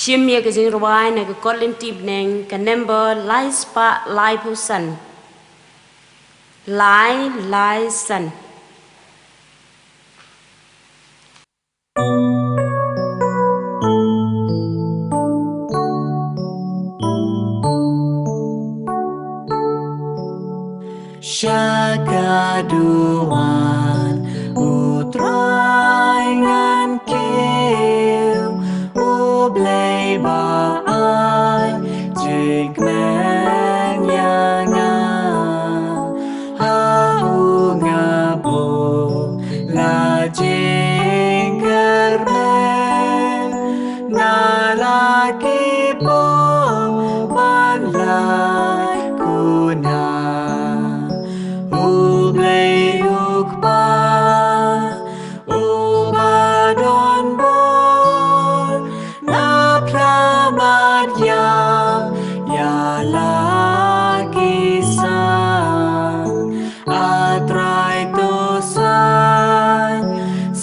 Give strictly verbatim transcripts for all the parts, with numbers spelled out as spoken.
Shim ïa ka jingrwai na ka kot lynti bneng, ka number lai spah laiphew san. Lai, lai san. Sha ka duwan U Trai ngan kiew, U Blei ba ai jingkmen ïa nga. Ha u nga buh la jingkyrmen, na la ki pop ban lait kuna. U Blei U Kpa, U ba don bor, na phla mat ïa, ïa la ki san. A Trai to sain,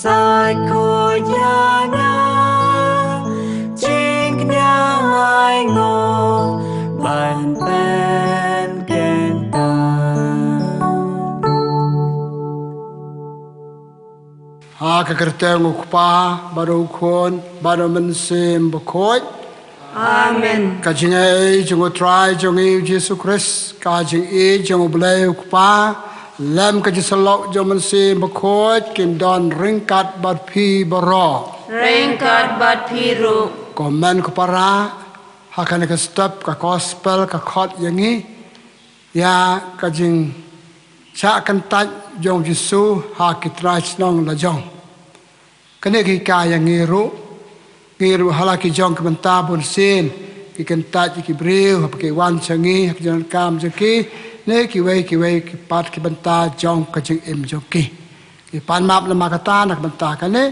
sain khuid ïa nga, jingkñia ai ngo ban pynkyntait. Ha ka kyrteng U Kpa, bad U Khun, bad U Mynsiem Bakhuid. Amen. Ka jingaiei jong U Trai jong ngi U Jisu Khrist, ka jingïeit jong U Blei U Kpa, lem ka jingsyllok jong U Mynsiem Bakhuid, kin don ryngkat bad phi baroh. Ryngkat bad phi ruh. Ko hynmen ko para, ha kane ka step ka gospel ka khot ïa ngi ïa ka jingshah kyntait jong U Jisu ha ki trai shnong la jong. Kane ka hikai ïa ngi ruh, ngi ruh ha la ki jong ki bynta bunsien, ngi kyntait ïa ki briew haba ki wan sha ngi ha ki jingdonkam jong ki, ne kiwei kiwei ki pat ki bynta jong ka jingim jong ki. Ngi pan map namar kata na ka bynta kane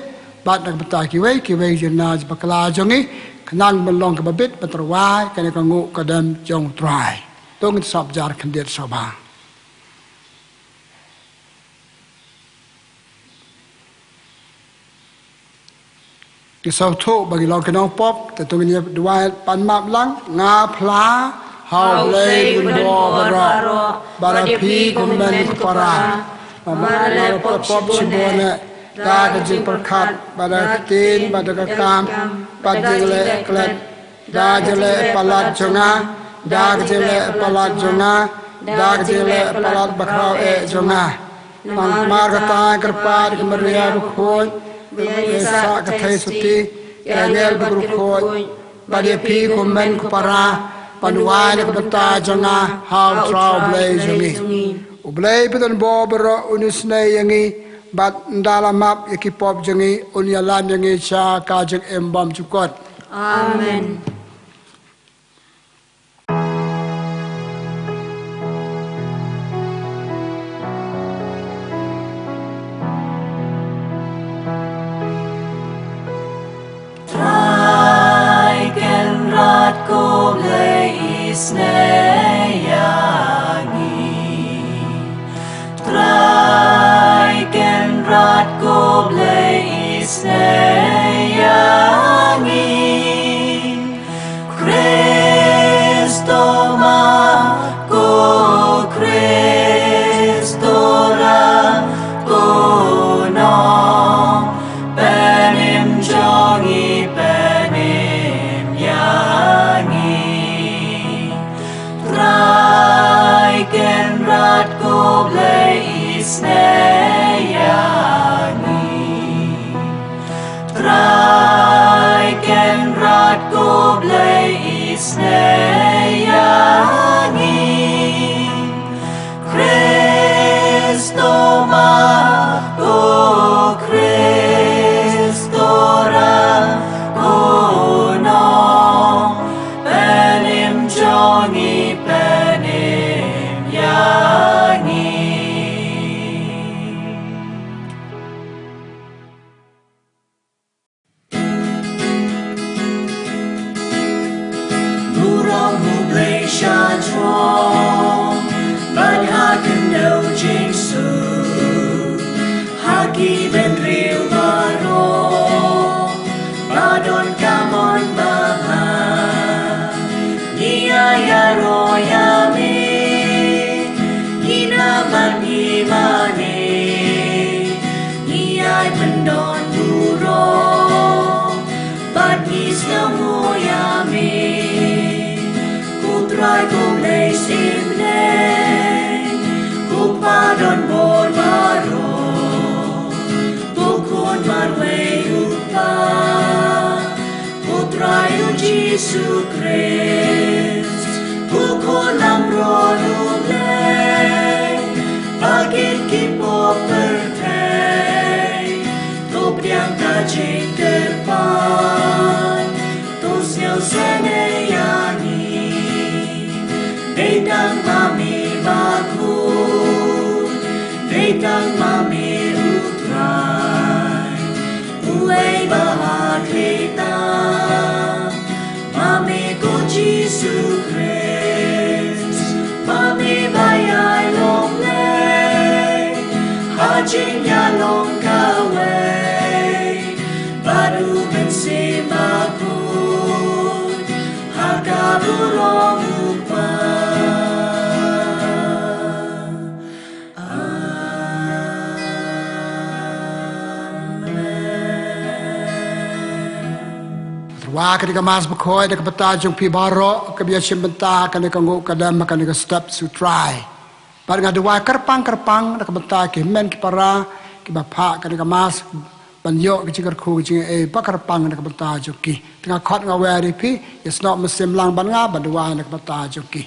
bad na ka bynta kiwei kiwei, jingna jingbakla jong ngi, khnang ban long kaba bit ban tyrwa ïa kane ka nguh ka dem jong U Trai. To ngin sop jar khyndiat sngewbha. Ngi sngewthuh ba ngi long ki nongpop, te to ngin ïa duwai pan map lang. Nga phla ha U Blei Blei Bedonkam Baroh, baroh, bad ïa phi ko hynmen ko para, namar nga la pop shibun eh, da ka jingpyrkhat, bad da ka ktien, bad da ka kam, bad da ka jingleh klet, da ka jingleh palat jong nga, da ka jingleh palat jong nga, da ka jingleh palat bakhraw eh jong nga. Namar kata nga kyrpad ïa ka Maria bakhuid, bad ïa ka Joseph ka thei sotti, ïa ki angel ba ki bakhuid, bad ïa phi ko hynmen ko para, ban duwai na ka bynta jong nga ha U Trai U Blei jong ngi. U Blei badonbor baroh un isynei ïa ngi, bad ynda la map ïa ki pop jong ngi, un ïalam ïa ngi sha ka jingim bymjukut. Amen. Trai Kynrad ko Blei isynei ïa ngi. Trai Kynrad ko Blei isynei ïa ngi. Khrist to ma ko Khrist to ra ko nongpynim jong ngi pynim ïa ngi. Trai Kynrad ko Blei isynei ïa ngi. Trai Kynrad ko Blei isynei ïa ngi. Khrist to ma ko Khrist to ra ko nongpynim jong ngi pynim ïa ngi. Burom U Blei sha jrong bad ha khyndew jingsuk, ha ki bynriew baroh ba don ka mon ba Sim leng, u Kpa don bor baroh, u Khun marwei u Kpa, u Trai u Jisu Khrist, u Khun lamron U Blei, ba kin ki pop pyrthei, to pdiang ka jingkyrpad, to sngewsynei ïa ngi. Dei tang ma me bakhuid, dei tang ma me u Trai, uei ba ha khlieh tam, ma me ko Jisu Khrist, ma me ba ïai long leh ha jingïalong kawei bad U Mynsiem Bakhuid, ha ka burom U Kpa. Amen. Tyrwa, kane ka Mass Bakhuid na ka bynta jong phi baroh kiba ïashim bynta ha kane ka nguh ka dem, ha kane ka step sha U Trai. Bad nga duwai kyrpang kyrpang na ka bynta ki hynmen ki para kiba phah kane ka Mass, ban ïoh ka jingkyrkhu ka jingaiei ba kyrpang na ka bynta jong ki. Te nga khot nga wer ïa phi, ïasnoh mynsiem lang bad nga ban duwai na ka bynta jong ki.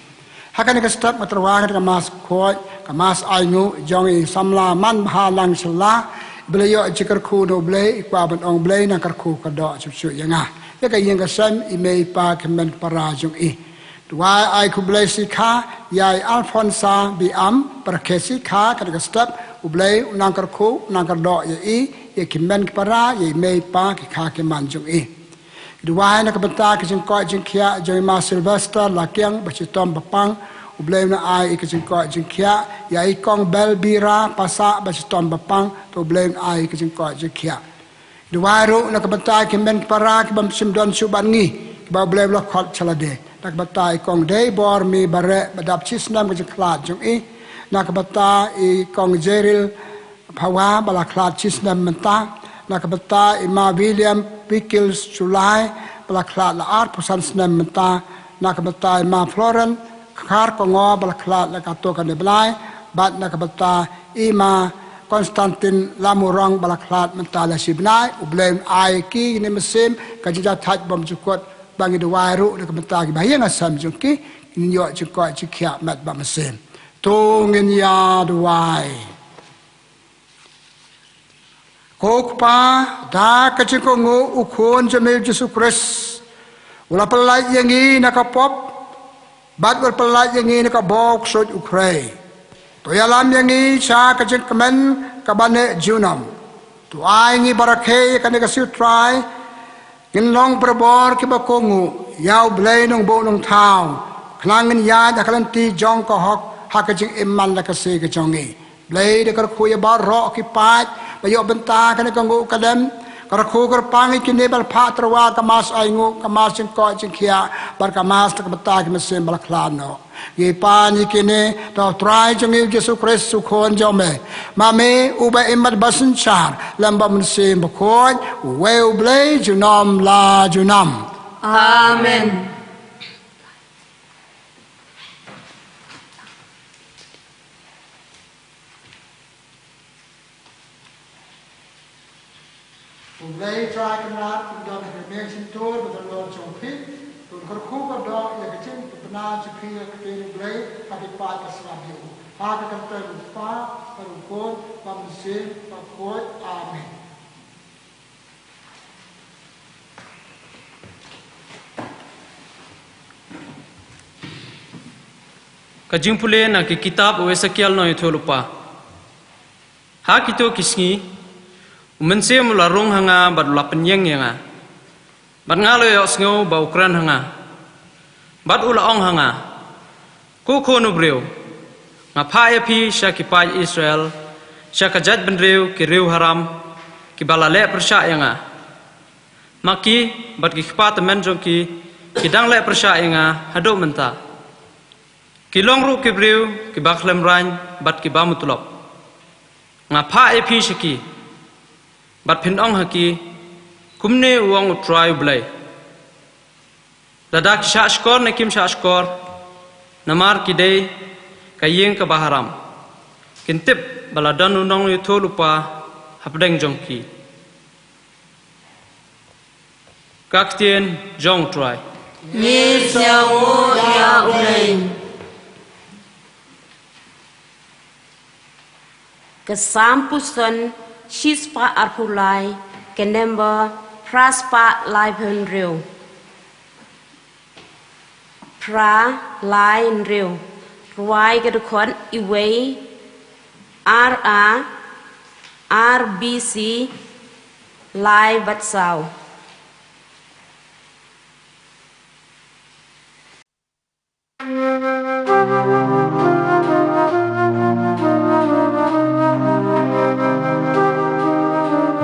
Ha kane ka step nga tyrwa kane ka Mass Bakhuid, ka Mass Ainguh jong i samla manbha lang shylla, iba la ïoh jingkyrkhu na U Blei, i kwah ban ong: Blei, nang kyrkhu kyrdoh shuh shuh ïa nga, ïa ka ïing ka sem, i mei i pa, ki hynmen ki para jong i. Duwai ai khublei shikha ïa i Alphonsa Biam, para khe shikha kane ka step. U Blei un nang kyrkhu, un nang kyrdoh ïa i, ïa ki hynmen ki para, ïa i mei i pa, ki kha ki man jong i. Duwai na ka bynta ka jingkoit jingkhiah jong i Ma Sylvester Lakiang ba shitom ba pang, U Blei un ai i ka jingkoit jingkhiah, ïa i Kong Belbira Passah ba shitom ba pang, to U Blei un ai i ka jingkoit jingkhiah. Duwai ruh na ka bynta ki hynmen ki para kiba ym shym don shuh bad ngi, kiba U Blei u la khot sha lade. Na ka bynta i Kong Deibormi Bareh ba dap shi snem ka jingkhlad jong i. Na ka bynta i Kong Jeril Phawa ba la khlad shi snem mynta. Na ka bynta i Ma William Pickles Shullai ba la khlad la arphew san snem mynta. Na ka bynta i Ma Florence Kharkongor ba la khlad la katto katne bnai, bad na ka bynta i Ma Constantine Lamurong ba la khlad mynta la shi bnai. U Blei un ai ïa kine mynsiem ka jingjahthait bymjukut. Ba ngi duwai ruh na ka bynta kiba ha ïing ha sem jong ki, kin ïoh jingkoit jingkhiah met bad mynsiem. To ngin ïa duwai. Ko Kpa, da ka jingkohnguh u Khun jong me u Jisu Khrist, u la pyllait ïa ngi na ka pop, bad u la pyllait ïa ngi na ka bor ksuid u khrei. To ïalam ïa ngi sha ka jingkmen kaba neh junom. To ai ngi barakhe ïa kane ka sngi U Trai, ngin long barabor kiba kohnguh ïa U Blei Nongbuh Nongthaw, khnang ngin ïaid ha ka lynti jong ka hok ha ka jingim man la ka sngi ka jong ngi. Blei, da kyrkhu ïa baroh ki paid ba ïoh bynta kane ka nguh ka dem. Kyrkhu kyrpang ïa kine ba la phah tyrwa ka Mass Ainguh, ka Mass Jingkoit Jingkhiah, bad ka Mass na ka bynta ki mynsiem ba la khlad noh. Ngi pan ïa kine da U Trai jong ngi u Jisu Khrist u Khun jong me. Ma me uba im bad ba synshar lem bad U Mynsiem Bakhuid, uwei U Blei junom la junom. Amen. U Blei Trai Kynrad un don ha ka mynsiem tur bad halor jong phi. Un kyrkhu kyrdoh ïa ka jingpynbna jong phi ha ka ktien U Blei, ha ki paid ba sngap ïa u. Ha ka kyrteng U Kpa, bad U Khun, bad U Mynsiem Bakhuid. Amen. Ka jingpule na ki kitab u Esekiel Nongïathuhlypa. Ha kito ki sngi, U Mynsiem u la rung ha nga bad u la pynïeng ïa nga. Bad nga la ïohsngew ba u kren ha nga. Bad u la ong ha nga, Ko khun u briew, nga phah ïa phi sha ki paid Israel, sha ka jaitbynriew ki riew haram, kiba la leh pyrshah ïa nga. Ma ki bad ki kpa tymmen jong ki, ki dang leh pyrshah ïa nga haduh mynta. Ki long ruh ki briew kiba khlem raiñ bad kiba mutlop. Nga phah ïa phi sha ki, bad phin ong ha ki, Kumne u ong U Trai U Blei: Lada ki shah shkor ne kim shah shkor, Namar ki dei ka ïing kaba haram. Kin tip ba la don u nongïathuhlypa hapdeng jong ki. Ka ktien jong u Trai. Ngi sngewbha ïa u Blei. Ka Salm phew san, shispah arphew lai, ka number phra spah laiphew hynriew. Phra, lai, hynriew. Rwai ka dkhot iwei, ar A, ar B C, lai bad saw.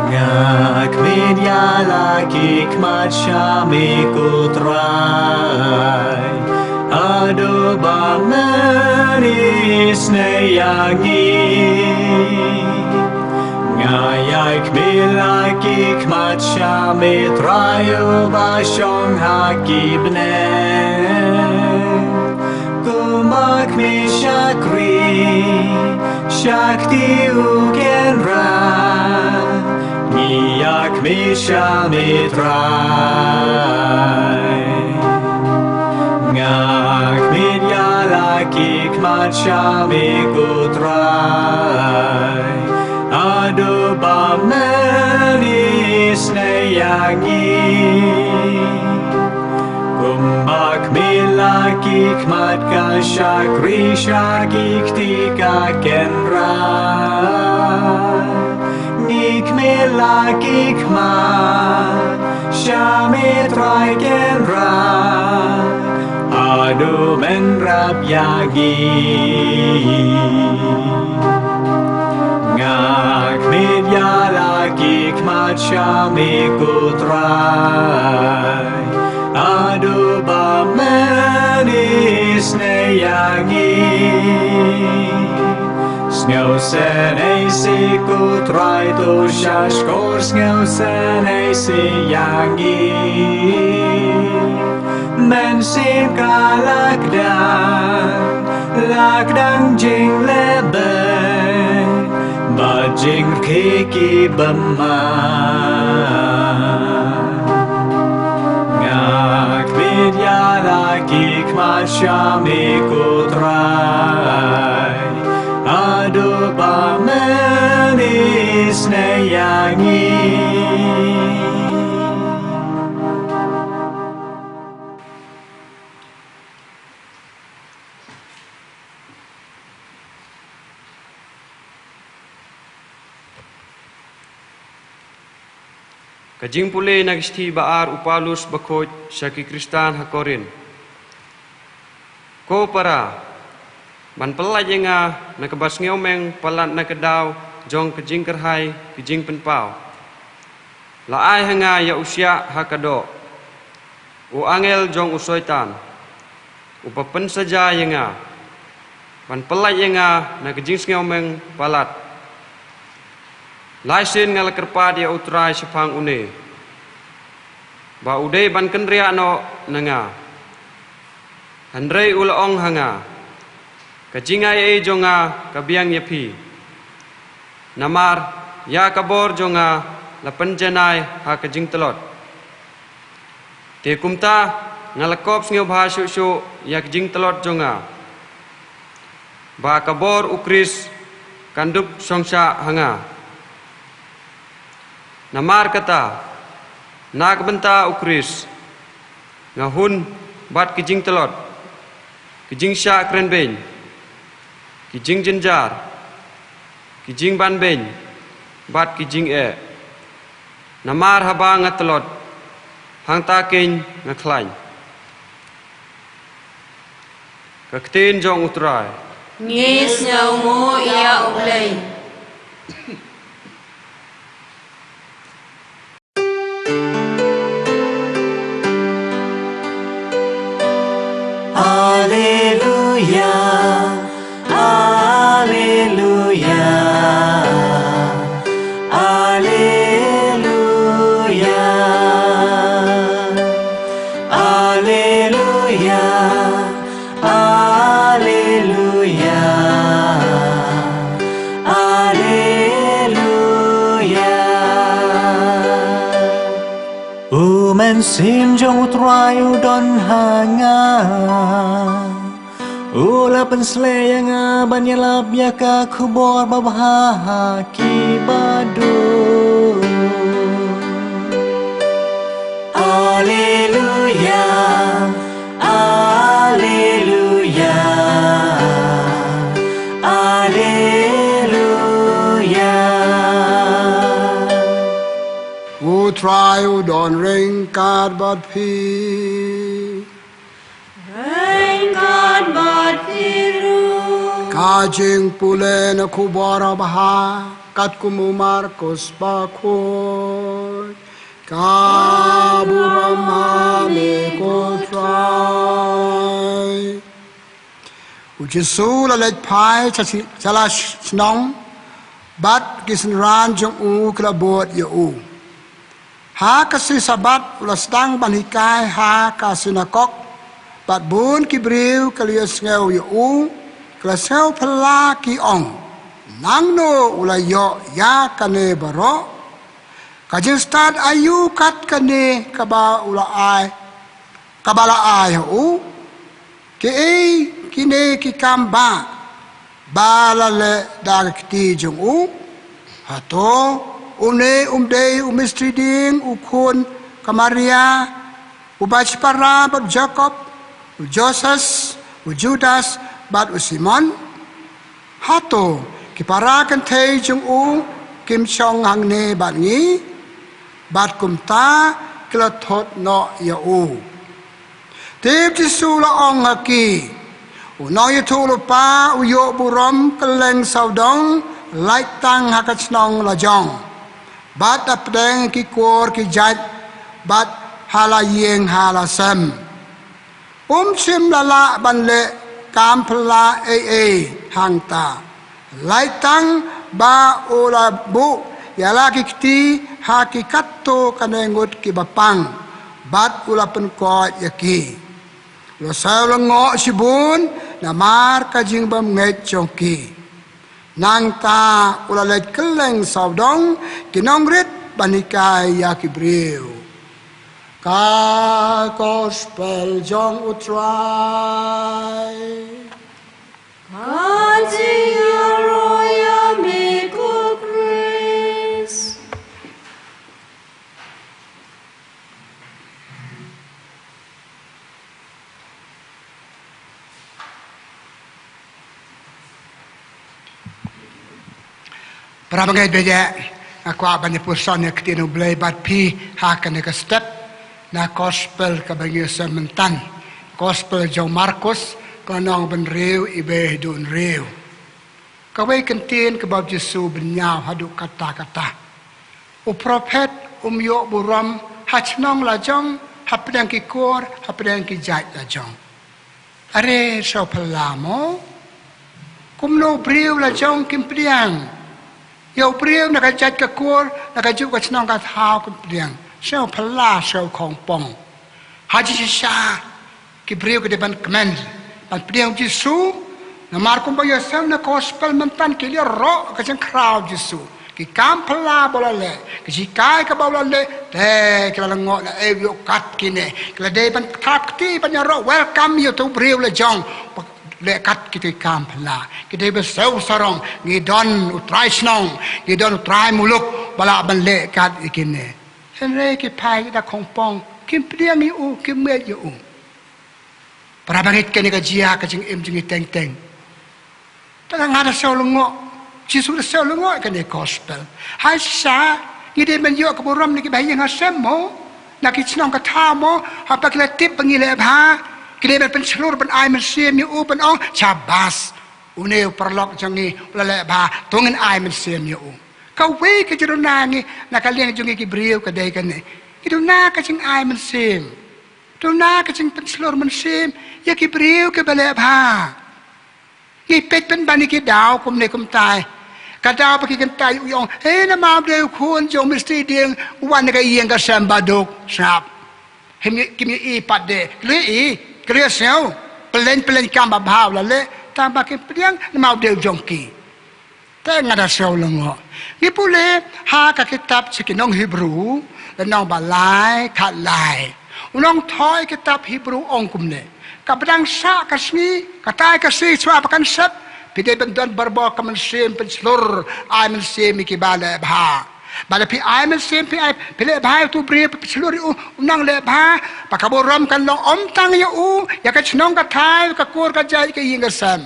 Nga khmih ïa la ki khmat sha me ko Trai, haduh ba men isynei ïa ngi. Nga ïai khmih la ki khmat sha me Trai uba shong ha ki bneng. Kumba khmih shakri sha kti u kynrad, ngi ïa khmih sha me Trai. Nga khmih ïa la ki khmat sha me ko Trai, haduh ba men isynei ïa ngi. Kumba khmih la ki khmat ka shakri sha ki kti ka kynrad, ngi khmih la ki khmat sha me Trai kynrad, haduh men ïarap ïa ngi. Nga khmih ïa la ki khmat sha me ko Trai, haduh ba men isynei ïa ngi. Sngewsynei seh ko Trai, to sha shkor sngewsynei seh ïa ngi. Men shim ka la kdang, la kdang jingleh beiñ bad jingrkhie ki bymman. Nga khmih ïa la ki khmat sha me ko Trai, haduh ba men isynei ïa ngi. Ka jingpule na ka shithi ba ar u Paulus bakhuid sha ki Khristan ha Korinth. Ko para, ban pyllait ïa nga na kaba sngewmeng palat na ka daw jong ka jingkyrhai ka jingpynpaw. La ai ha nga ïa u shiah ha ka doh, u angel jong u Soitan, uba pynsaja ïa nga, ban pyllait ïa nga na ka jingsngewmeng palat. Lai sien nga la kyrpad ïa u Trai shaphang une, ba u dei ban kynriah noh na nga. Hynrei u la ong ha nga, ka jingaiei jong nga ka biang ïa phi. Namar ïa ka bor jong nga la pynjanai ha ka jingtlot. Te kumta nga la kop sngewbha shuh shuh ïa ka jingtlot jong nga, ba ka bor u Khrist kan dup shongshah ha nga. Namar kata, na ka bynta u Khrist, nga hun bad ki jingtlot, ki jingshah kren beiñ, ki jingjynjar, ki jingban beiñ bad ki jingeh. Namar haba nga tlot, hangta keiñ nga khlaiñ. Ka ktien jong u Trai. Ngi sngewnguh ïa u Blei. Alleluia, alleluia, alleluia, alleluia, Mynsiem jong U Trai u don ha nga. U la pynsleh ïa nga ban ïalap ïa ka khubor babha ha ki baduh. Alleluia, alleluia, alleluia. U Trai u don ryngkat bad phi. Ryngkat bad phi ruh. Ka jingpule na khubor babha katkum u Markos bakhuid. Ka burom ha me ko Trai. U Jisu u la leit phai sha shi-, sha la shnong, bad ki synran jong u ki la bud ïa u. Ha ka sngi Sabbath u la sdang ban hikai ha ka synagog, bad bun ki briew ki la ïohsngew ïa u, ki la sngewphylla ki ong, nangno u la ïoh ïa kane baroh? Ka jingstad aïu kat kane kaba u la ai, kaba la ai ha u? Kiei kine ki kam ba, ba la leh da ka kti jong u? Hato une um dei u mistri dieng, u khun ka Maria, u bashipara bad u Jakob, u Joses, u Judas, bad u Simon? Hato ki para kynthei jong u kim shong hangne bad ngi? Bad kumta ki la thot noh ïa u. Te u Jisu u la ong ha ki, u nongïathuhlypa u ïoh burom kylleng sawdong, lait tang ha ka shnong lajong, bad hapdeng ki kur ki jait, bad ha la ïing ha la sem. Um shym la lah ban leh kam phylla ei ei hangta, lait tang ba u la buh ïa la ki kti ha ki katto katne ngut kiba pang, bad u la pynkoit ïa ki. U la sngewlyngngoh shibun namar ka jingbymngeit jong ki. Nangta u la leit kylleng sawdong ki nongrit ban hikai ïa ki briew. Ka Gospel jong U Trai. Ka jingïaroh ïa me ko Khrist. Para bangeit, bad nga kwah ban ïa puson ïa ka ktien U Blei bad phi ha kane ka step na Gospel kaba ngi ïohsngew mynta. Gospel jong u Markos, ka lynnong ba hynriew, i ba haduh hynriew. Kawei ka ktien kaba u Jisu u pynïaw haduh katta katta. U prophet um ïoh burom ha shnong lajong, hapdeng ki kur, hapdeng ki jait lajong. Are sngewphylla mo? Kumno u briew lajong kim pdiang? Ïa u briew na ka jait ka kur, na kajuh ka shnong ka thaw kim pdiang. Sngewphylla, sngewkhongpong. Ha jingshisha ki briew ki dei ban kmen, ban pdiang u Jisu. Namar kumba ïohsngew na Gospel mynta, ki la ïaroh ka jingkhraw u Jisu, ki kam phylla ba u la leh, ki jinghikai kaba u la leh, te ki la lyngngoh, la ïoh kat kine. Ki la dei ban khrap kti ban ïaroh welcome ïa uto u briew lajong ba leh kat kito ki kam phylla. Ki dei ban sngew sarong, ngi don u trai shnong, ngi don u trai muluk ba lah ban leh kat ïa kine. Hynrei ki phai da khongpong, kim pdiang ïa u, kim ngeit ïa u. Para bangeit, kane ka jia ka jingim jong ngi teng teng. Te nga da sngewlyngngoh, Jisu da sngewlyngngoh ïa kane Gospel. Ha shisha ngi dei ban ïoh ka burom na ki bahaïing hasem mo, na ki shnong ka thaw mo, haba ki la tip ba ngi leh bha, ki dei ban pynshlur, ban ai mynsiem ïa u, ban ong, shabas, une u paralok jong ngi u la leh bha, to ngin ai mynsiem ïa u. Kawei ka jingduna ngi na ka liang jong ngi ki briew ka dei kane. Ngi duna ka jingai mynsiem. Duna ka jingpynshlur mynsiem ïa ki briew kiba leh bha. Ngi peit pynban ïa ki daw kumne kumtai. Ka daw ba ki kyntait, u ong, "Hei, namar u dei u khun jong u mistri dieng, u wan na ka ïing ka sem ba duk." Sngap. Kim ïohi pat de. Ki la ïohi, ki la ïohsngew. Pyllein pyllein kam babha u la leh. Tang ba kim pdiang namar u dei u jong ki. Te nga da sngewlyngngoh. Ngi pule ha ka kitab sha ki nong Hebru, lynnong ba lai, khat lai. U nongthoh kitab Hebru ong kumne: Kaba dang sah ka sngi, katai ka sngi shuwa ba kan sep, phi dei ban don barabor ka mynsiem pynshlur, ai mynsiem ïa kiba leh bha. Ba lada phi ai mynsiem, phi ai, phi leh bha ïa utu u briew, phi pynshlur ïa u, u nang leh bha, ba ka burom kan long ym tang ïa u, ïa ka shnong ka thaw, ka kur ka jait, ka ïing ka sem.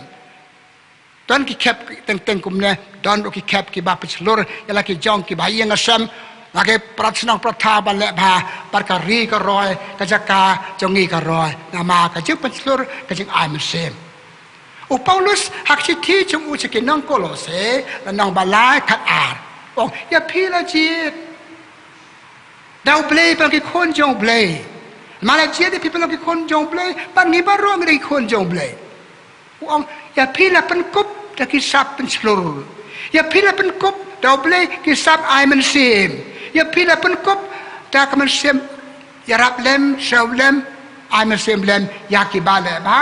Don ki khep teng teng kumne, don ruh ki khep kiba pynshlur ïa la ki jong kiba ïing ka sem, la ki para shnong para thaw ban leh bha, bad ka ri ka roi, ka jaka jong ngi ka roi, namar ka jingpynshlur, ka jingai mynsiem. U Paulus ha ka shithi jong u sha ki nong Kolose, lynnong ba lai, khat ar, u ong: Ïa phi la jied da U Blei ban long ki khun jong U Blei. Ma la jied ïa phi ban long ki khun jong U Blei, bad ngi baroh ngi dei ki khun jong U Blei. U ong: Ïa phi la pynkup da ki sap pynshlur. Ïa phi la pynkup da U Blei ki sap ai mynsiem. Ïa phi la pynkup da ka mynsiem ïarap lem, siew lem, ai mynsiem lem ïa kiba leh bha,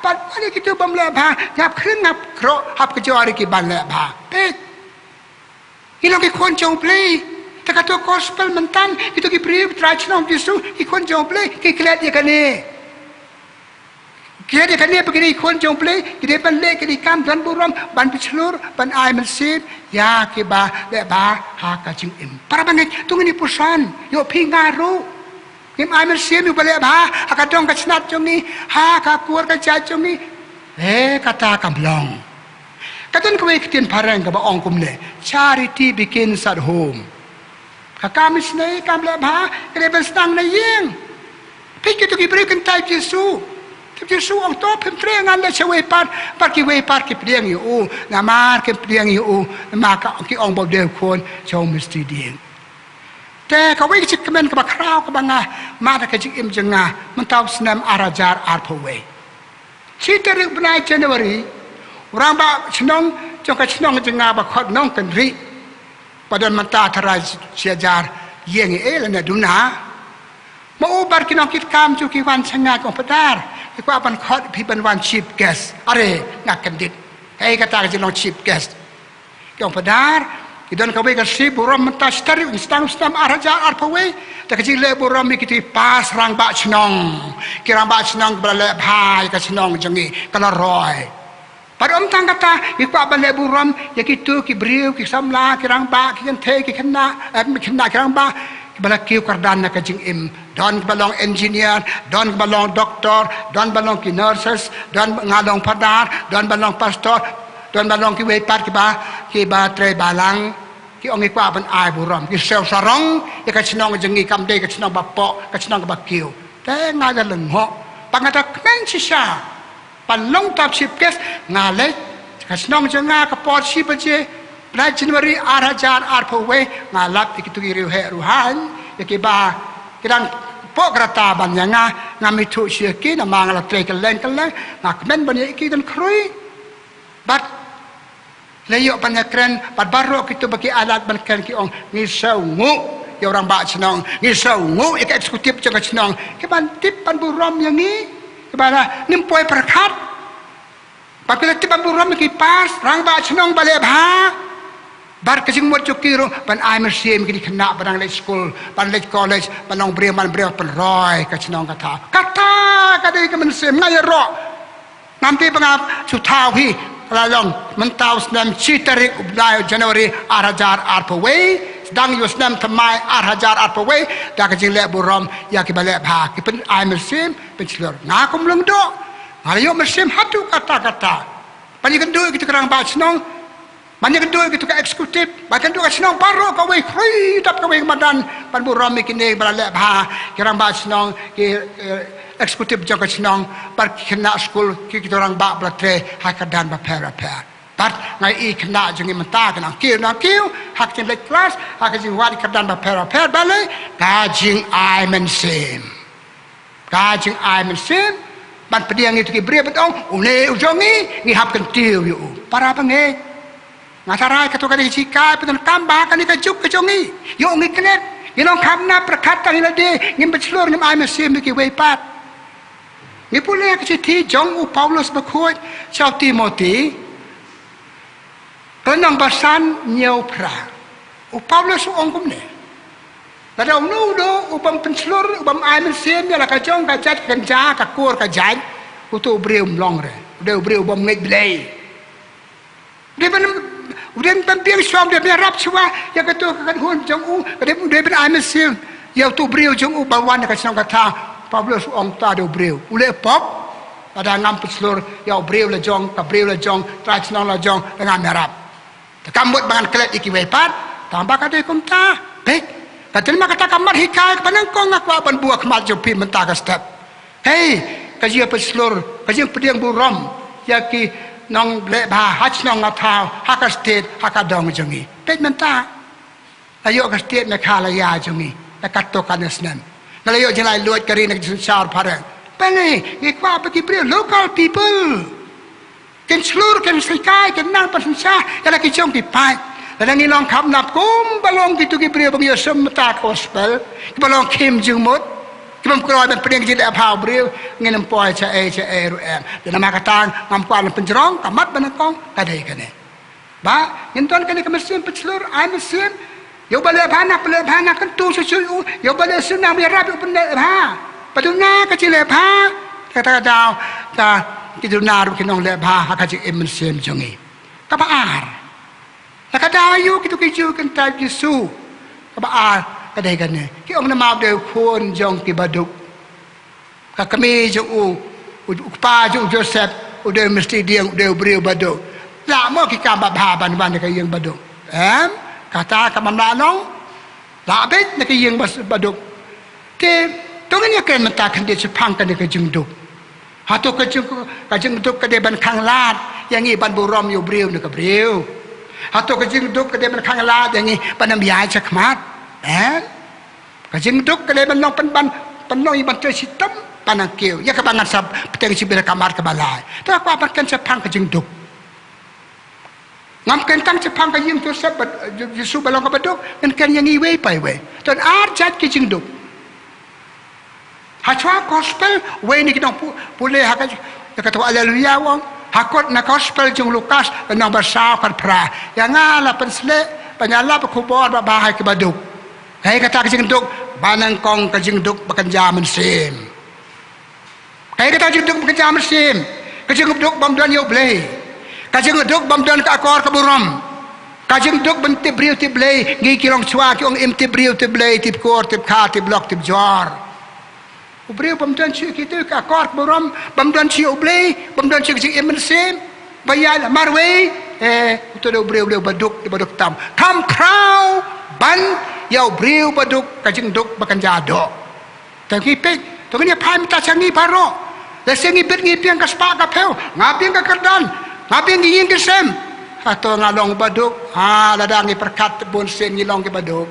bad ïa kito bym leh bha, ïa hap khring, hap khroh, hap kjor ïa kiba leh bha. Peit. Ngi long ki khun jong U Blei. Te kato gospel mynta, kito ki briew, ki trai shnong Jisu, ki khun jong U Blei, ki klet ïa kane. Klet ïa kane ba ki dei ki khun jong U Blei, ki dei ban leh kine ki kam, don burom, ban pynshlur, ban ai mynsiem ïa kiba leh bha ha ka jingim. Para bangeit, to ngin ïa puson, ïoh phi nga ruh. Ngim ai mynsiem ïa uba leh bha ha ka dong ka snat jong ngi, ha ka kur ka jait jong ngi. Eh, kata kam long. Ka don kawei ka ktien phareng kaba ong kumne: Charity begins at home. Ka kam isynei, kam leh bha, ka dei ban sdang na ïing. Peit kito ki briew kin thaw ïa u Jisu. Te u Jisu u ong: To, phim treh, ngan leit shawei pat. Bad kiwei pat ki pdiang ïa u. Namar kim pdiang ïa u, namar ka, ki ong ba u dei u khun jong u mistri dieng. Te kawei ka jingkmen kaba khraw kaba nga mad ha ka jingim jong nga mynta u snem ar hajar arphew wei. Shi tarik u bnai January, u rangbah shnong jong ka shnong jong nga ba khot Nongkynrih, ba don mynta tharai shi hajar ïing, eh, lane duna. Ma u bad ki nongkitkam jong u ki wan sha nga, ki ong: Phadar, ngi kwah ban khot phi ban wan chief guest. Are, nga kyndit. Kaei kata ka jinglong chief guest? Ki ong: Phadar, ki don kawei ka sngi burom mynta shi tarik u snem, snem ar hajar arphew wei, da ka jingleh burom ïa kito ki past rangbah shnong, ki rangbah shnong kiba la leh bha ïa ka shnong jong ngi, ka la roi. Bad ym tang kata, ngi kwah ban leh burom ïa kito ki briew, ki samla, ki rangbah, ki kynthei, ki khynnah, eh, khynnah, ki rangbah, kiba la kiew kyrdan na ka jingim. Don kiba long engineer, don kiba long doctor, don ba long ki nurses, don nga long phadar, don ba long pastor, don ba long kiwei pat kiba, kiba trei balang. Ki ong: Ngi kwah ban ai burom, ngi siew sarong ïa ka shnong jong ngi, kam dei ka shnong ba poh, ka shnong kaba kiew. Te nga la lyngngoh, ba nga da kmen shisha ban long tap chief guest. Nga leit ka shnong jong nga ka por shi baje, bnai January ar hajar arphew wei, nga lap ïa kito ki riewheh riewhaiñ, ïa kiba ki dang poh ka rta ban ïa nga, ngam ithuh shuh ïa ki namar nga la trei kylleng kylleng, nga kmen ban ïa ki don khrui. Bad la ïoh ban ïakren, bad baroh kito ba ki ailad ban kren ki ong: Ngi siew nguh ïa u rangbah shnong, ngi siew nguh ïa ka executive jong ka shnong, ki ban tip ban burom ïa ngi, kiba la nym poi pyrkhat. Bad ki la tip ban burom ïa ki past rangbah shnong ba leh bha. Bad ka jingmut jong ki ruh ban ai mynsiem ïa ki khynnah ba dang leit skul, ban leit college, ban long briew man briew, pynroi ka shnong ka thaw. Kata ka dei ka mynsiem. Nga ïaroh, ngam dei ba nga shu thaw hi. Ka la long mynta u snem shi tarik u bnai January ar hajar arphew wei, sdang ïa u snem thymmai ar hajar arphew wei da ka jingleh burom ïa kiba leh bha, ki pyn-ai mynsiem pynshlur. Nga kum lyngdoh, nga la ïoh mynsiem haduh katta katta ban ïakynduh ïa kito ki rangbah shnong, ban ïakynduh ïa kito ka executive, ban ïakynduh ka shnong baroh kawei, khrui dap kawei ka madan, ban burom ïa kine ba la leh bha, ki rangbah shnong, ki, eh, executive jong ka shnong, bad ki khynnah skul, ki, kito rangbah ba la trei ha ki kyrdan bapher bapher. Bad nga ïohi khynnah jong ngi mynta ki nang kiew, nang kiew ha ka jingleit klas, ha ka jingwad ïa ki kyrdan bapher bapher. Balei? Ka jingai mynsiem. Ka jingai mynsiem ban pdiang ïa kito ki briew, ban ong: Une u jong ngi, ngi hap kyntiew ïa u. Para bangeit, nga tharai kato ka dei ka jinghikai ba donkam ba ha kane ka juk ka jong ngi. Ïoh ngi klet, ngi long khapnap pyrkhat tang ïa lade, ngim pynshlur, ngim ai mynsiem ïa kiwei pat. Ngi pule ha ka shithi jong u Paulus bakhuid sha u Timothi, Lynnong ba san, hynñiew phra. U Paulus u ong kumne: Lada uno uno u bym pynshlur, u bym ai mynsiem ïa la ka jong ka jait ka kynja, ka kur ka jait, uto u briew um long re. U dei u briew u bym ngeit Blei. U dei ban, u dei ban biang shuwa, u dei ban ïarap shuwa ïa kato ka kynhun jong u, u dei, u dei ban ai mynsiem ïa uto u briew jong u ba wan na ka shnong ka thaw. Paulus u ong uta u dei u briew u leh pop. Lada ngam pynshlur ïa u briew la jong, ka briew la jong, trai shnong la jong, lada ngam ïarap. Te kam mut ba ngan klet ïa kiwei pat, tang ba ka dei kumta. Peit, ka dei ma kata ka mat hikai kaba nyngkong nga kwah ban buh ha khmat jong phi mynta ka step. Hei, ka jingpynshlur, ka jingpdiang burom ïa ki nongleh bha ha shnong ha thaw, ha ka state, ha ka dong jong ngi. Peit mynta, la ïoh ka state Meghalaya jong ngi ïa katto katne snem. Nga la ïoh jinglaitluid ka ri na ka jingsynshar phareng. Balei? Ngi kwah ba ki briew, local people, kin shlur, kin hikai, kin nang pynsynshar ïa la ki jong ki paid. Lada ngi long khapnap kumba long kito ki briew ba ngi ïohsngew mynta ka gospel, kiba long khim jingmut, ki bym kloi ban pdiang ka jingleh bha u briew, ngin ym poi shaei shaei ruh em. Te namar kata ngam kwah ban pynjrong, ka mat ba nyngkong ka dei kane. Ba ngin don kane ka mynsiem pynshlur, ai mynsiem ïa uba leh bha, na pynleh bha, na kyntu shuh shuh ïa u, ïa uba leh sniew, na ïarap ïa u ban leh bha. Ba duna ka jingleh bha, kata ka daw ka, ki duna ruh ki nongleh bha ha ka jingim mynsiem jong ngi. Kaba ar, la ka daw ïa kito ki Jiw kyntait Jisu. Kaba ar ka dei kane, ki ong namar u dei u khun jong ki baduk. Ka kmie jong u, u, u kpa jong u Joseph, u dei u mistri dieng, u dei u briew baduk. Lah mo ki kam babha ban wan na ka ïing baduk? Em, kata kam lah long. Lah beit na ka ïing bas-, baduk. Te to ngin ïa kren mynta khyndiat shaphang kane ka jingduk. Hato ka jing, ka jingduk ka dei ban khanglad ïa ngi ban burom ïa u briew ne ka briew? Hato ka jingduk ka dei ban khanglad ïa ngi ban ym ïaid shakhmat? Em? Ka jingduk ka dei ban long pyn-, ban, ban long ïa ban trei shitom, ban nang kiew. Ïa kaba ngan sa bteng shibit ha ka mat kaba lai. Te nga kwah ban kren shaphang ka jingduk. Ngam kren tang shaphang ka ïing Joseph ba, Jisu ba long kaba duk, ngan kren ïa ngi iwei pa iwei. Don ar jait ki jingduk. Ha shuwa gospel, uwei na ki nongpu-, pule ha ka, ïa kata ka Alleluia u ong. Ha kot na gospel jong u Lukas, lynnong ba saw, khatphra. Ïa nga la pynsleh ban ïalap ïa ka khubor babha ha ki baduk. Kaei kata ka jingduk? Ba nyngkong ka jingduk ba kynja mynsiem. Kaei kata ka jingduk ba kynja mynsiem? Ka jingduk bym don ïa u Blei. Ka jingduk bym don ka akor ka burom. Ka jingduk bym tip briew tip Blei. Ngi ki longshuwa ki ong im tip briew tip Blei, tip kur, tip kha, tip lok, tip jor. U briew bym don shuh kito ka akor ka burom, bym don shuh ïa u Blei, bym don shuh ka jingim mynsiem. Ba ïaid la marwei, eh, uto u dei u briew, u briew baduk, u baduk tam. Kham khraw ban ïa u briew baduk ka jingduk ba kynja doh. Te ngi peit, to ngin ïa phai mynta sha ngi baroh. Lehse ngi bit ngi biang ka spah ka phew, nga biang ka kyrdan, nga biang ki ïing ki sem. Hato nga long baduk? Ha, lada ngi pyrkhat bun sien ngi long ki baduk.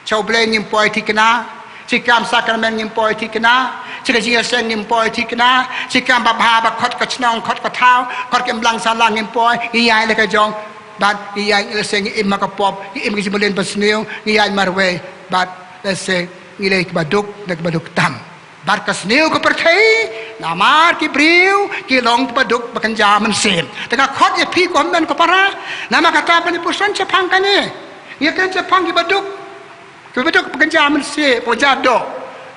Sha U Blei ngim poi thikna, sha ki kam sakramen ngim poi thikna, sha ka jingïaseng ngim poi thikna, sha ki kam babha ba khot ka chnong, khot ka thaw, khot ka imlang sahlang ngim poi, ngi ïaid la ka jong, bad ngi ïaid lehse ngi im ha ka pop, ngi im ka jingmlien basniew, ngi ïaid marwei, bad lehse ngi leh ki baduk, da ki baduk tam. Bad ka sniew ka pyrthei, namar ki briew ki long ki baduk ba kynja mynsiem. Te nga khot ïa phi ko hynmen ko para, namar kata ban ïa puson shaphang kane. Ngi kren shaphang ki baduk, ki baduk ba kynja mynsiem, ba kynja doh.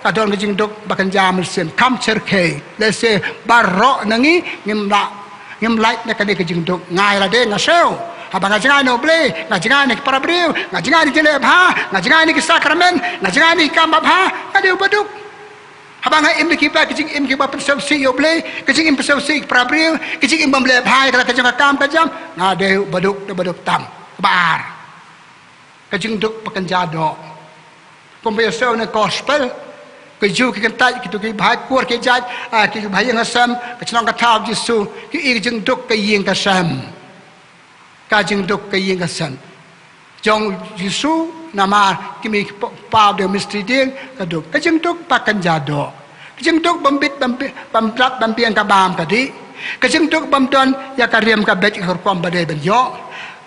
Ka don ka jingduk ba kynja mynsiem, kham syrkhei. Lehse baroh na ngi ngim lah, ngim lait na kane ka jingduk. Nga ïa lade nga siew. Haba nga jngai na U Blei, nga jngai na ki para briew, nga jngai na ki jingleh bha, nga jngai na ki sakramen, nga jngai na ki kam babha, nga dei u baduk. Haba nga im da kiba, ki jingim kiba pynsngewsih ïa U Blei, ki jingim pynsngewsih ïa ki para briew, ki jingim bym leh bha ïa ka jong ka kam ka jam, nga dei u baduk, dei u baduk tam. Kaba ar, ka jingduk ba kynja doh. Kumba ïa shu na gospel, ki Jiw ki kyntait, kito ki bha kur ki jait, ah, ki bha ïing ha sem, ka chnong ka thaw Jisu, ki i ka jingduk ka ïing ka sem. Ka jingduk ka ïing ka sem jong Jisu, namar ki mih ki pa-, paw, dei mistri dieng, ka duk. Ka jingduk ba kynja doh. Ka jingduk bym bit, bym bit, bym blat, bym biang ka bam ka dih. Ka jingduk bym don ïa ka riam ka beit ka rukom ba dei ban ïoh.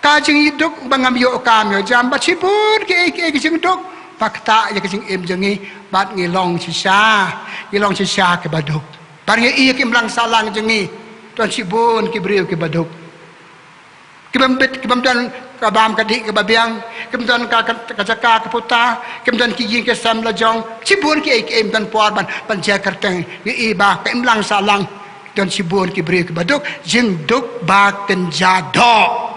Ka jingduk ba ngam ïoh kam ïoh jam, bad shibun kiei kiei ki jingduk ba ktah ïa ka jingim jong ngi, bad ngi long shisha, ngi long shisha ki baduk. Bad ngi i ïa ki imlang sahlang jong ngi, don shibun ki briew ki baduk. Ki bym bit, ki bym don ka bam ka dih ka babiang, ki bym don ka, ka, ka jaka ka puta, ki bym don ki ïing ki sem la jong, shibun ki ei ki ei bym don por ban, ban jia kyrteng, ngi i ba ka imlang sahlang, don shibun ki briew ki baduk, jingduk ba kynja doh.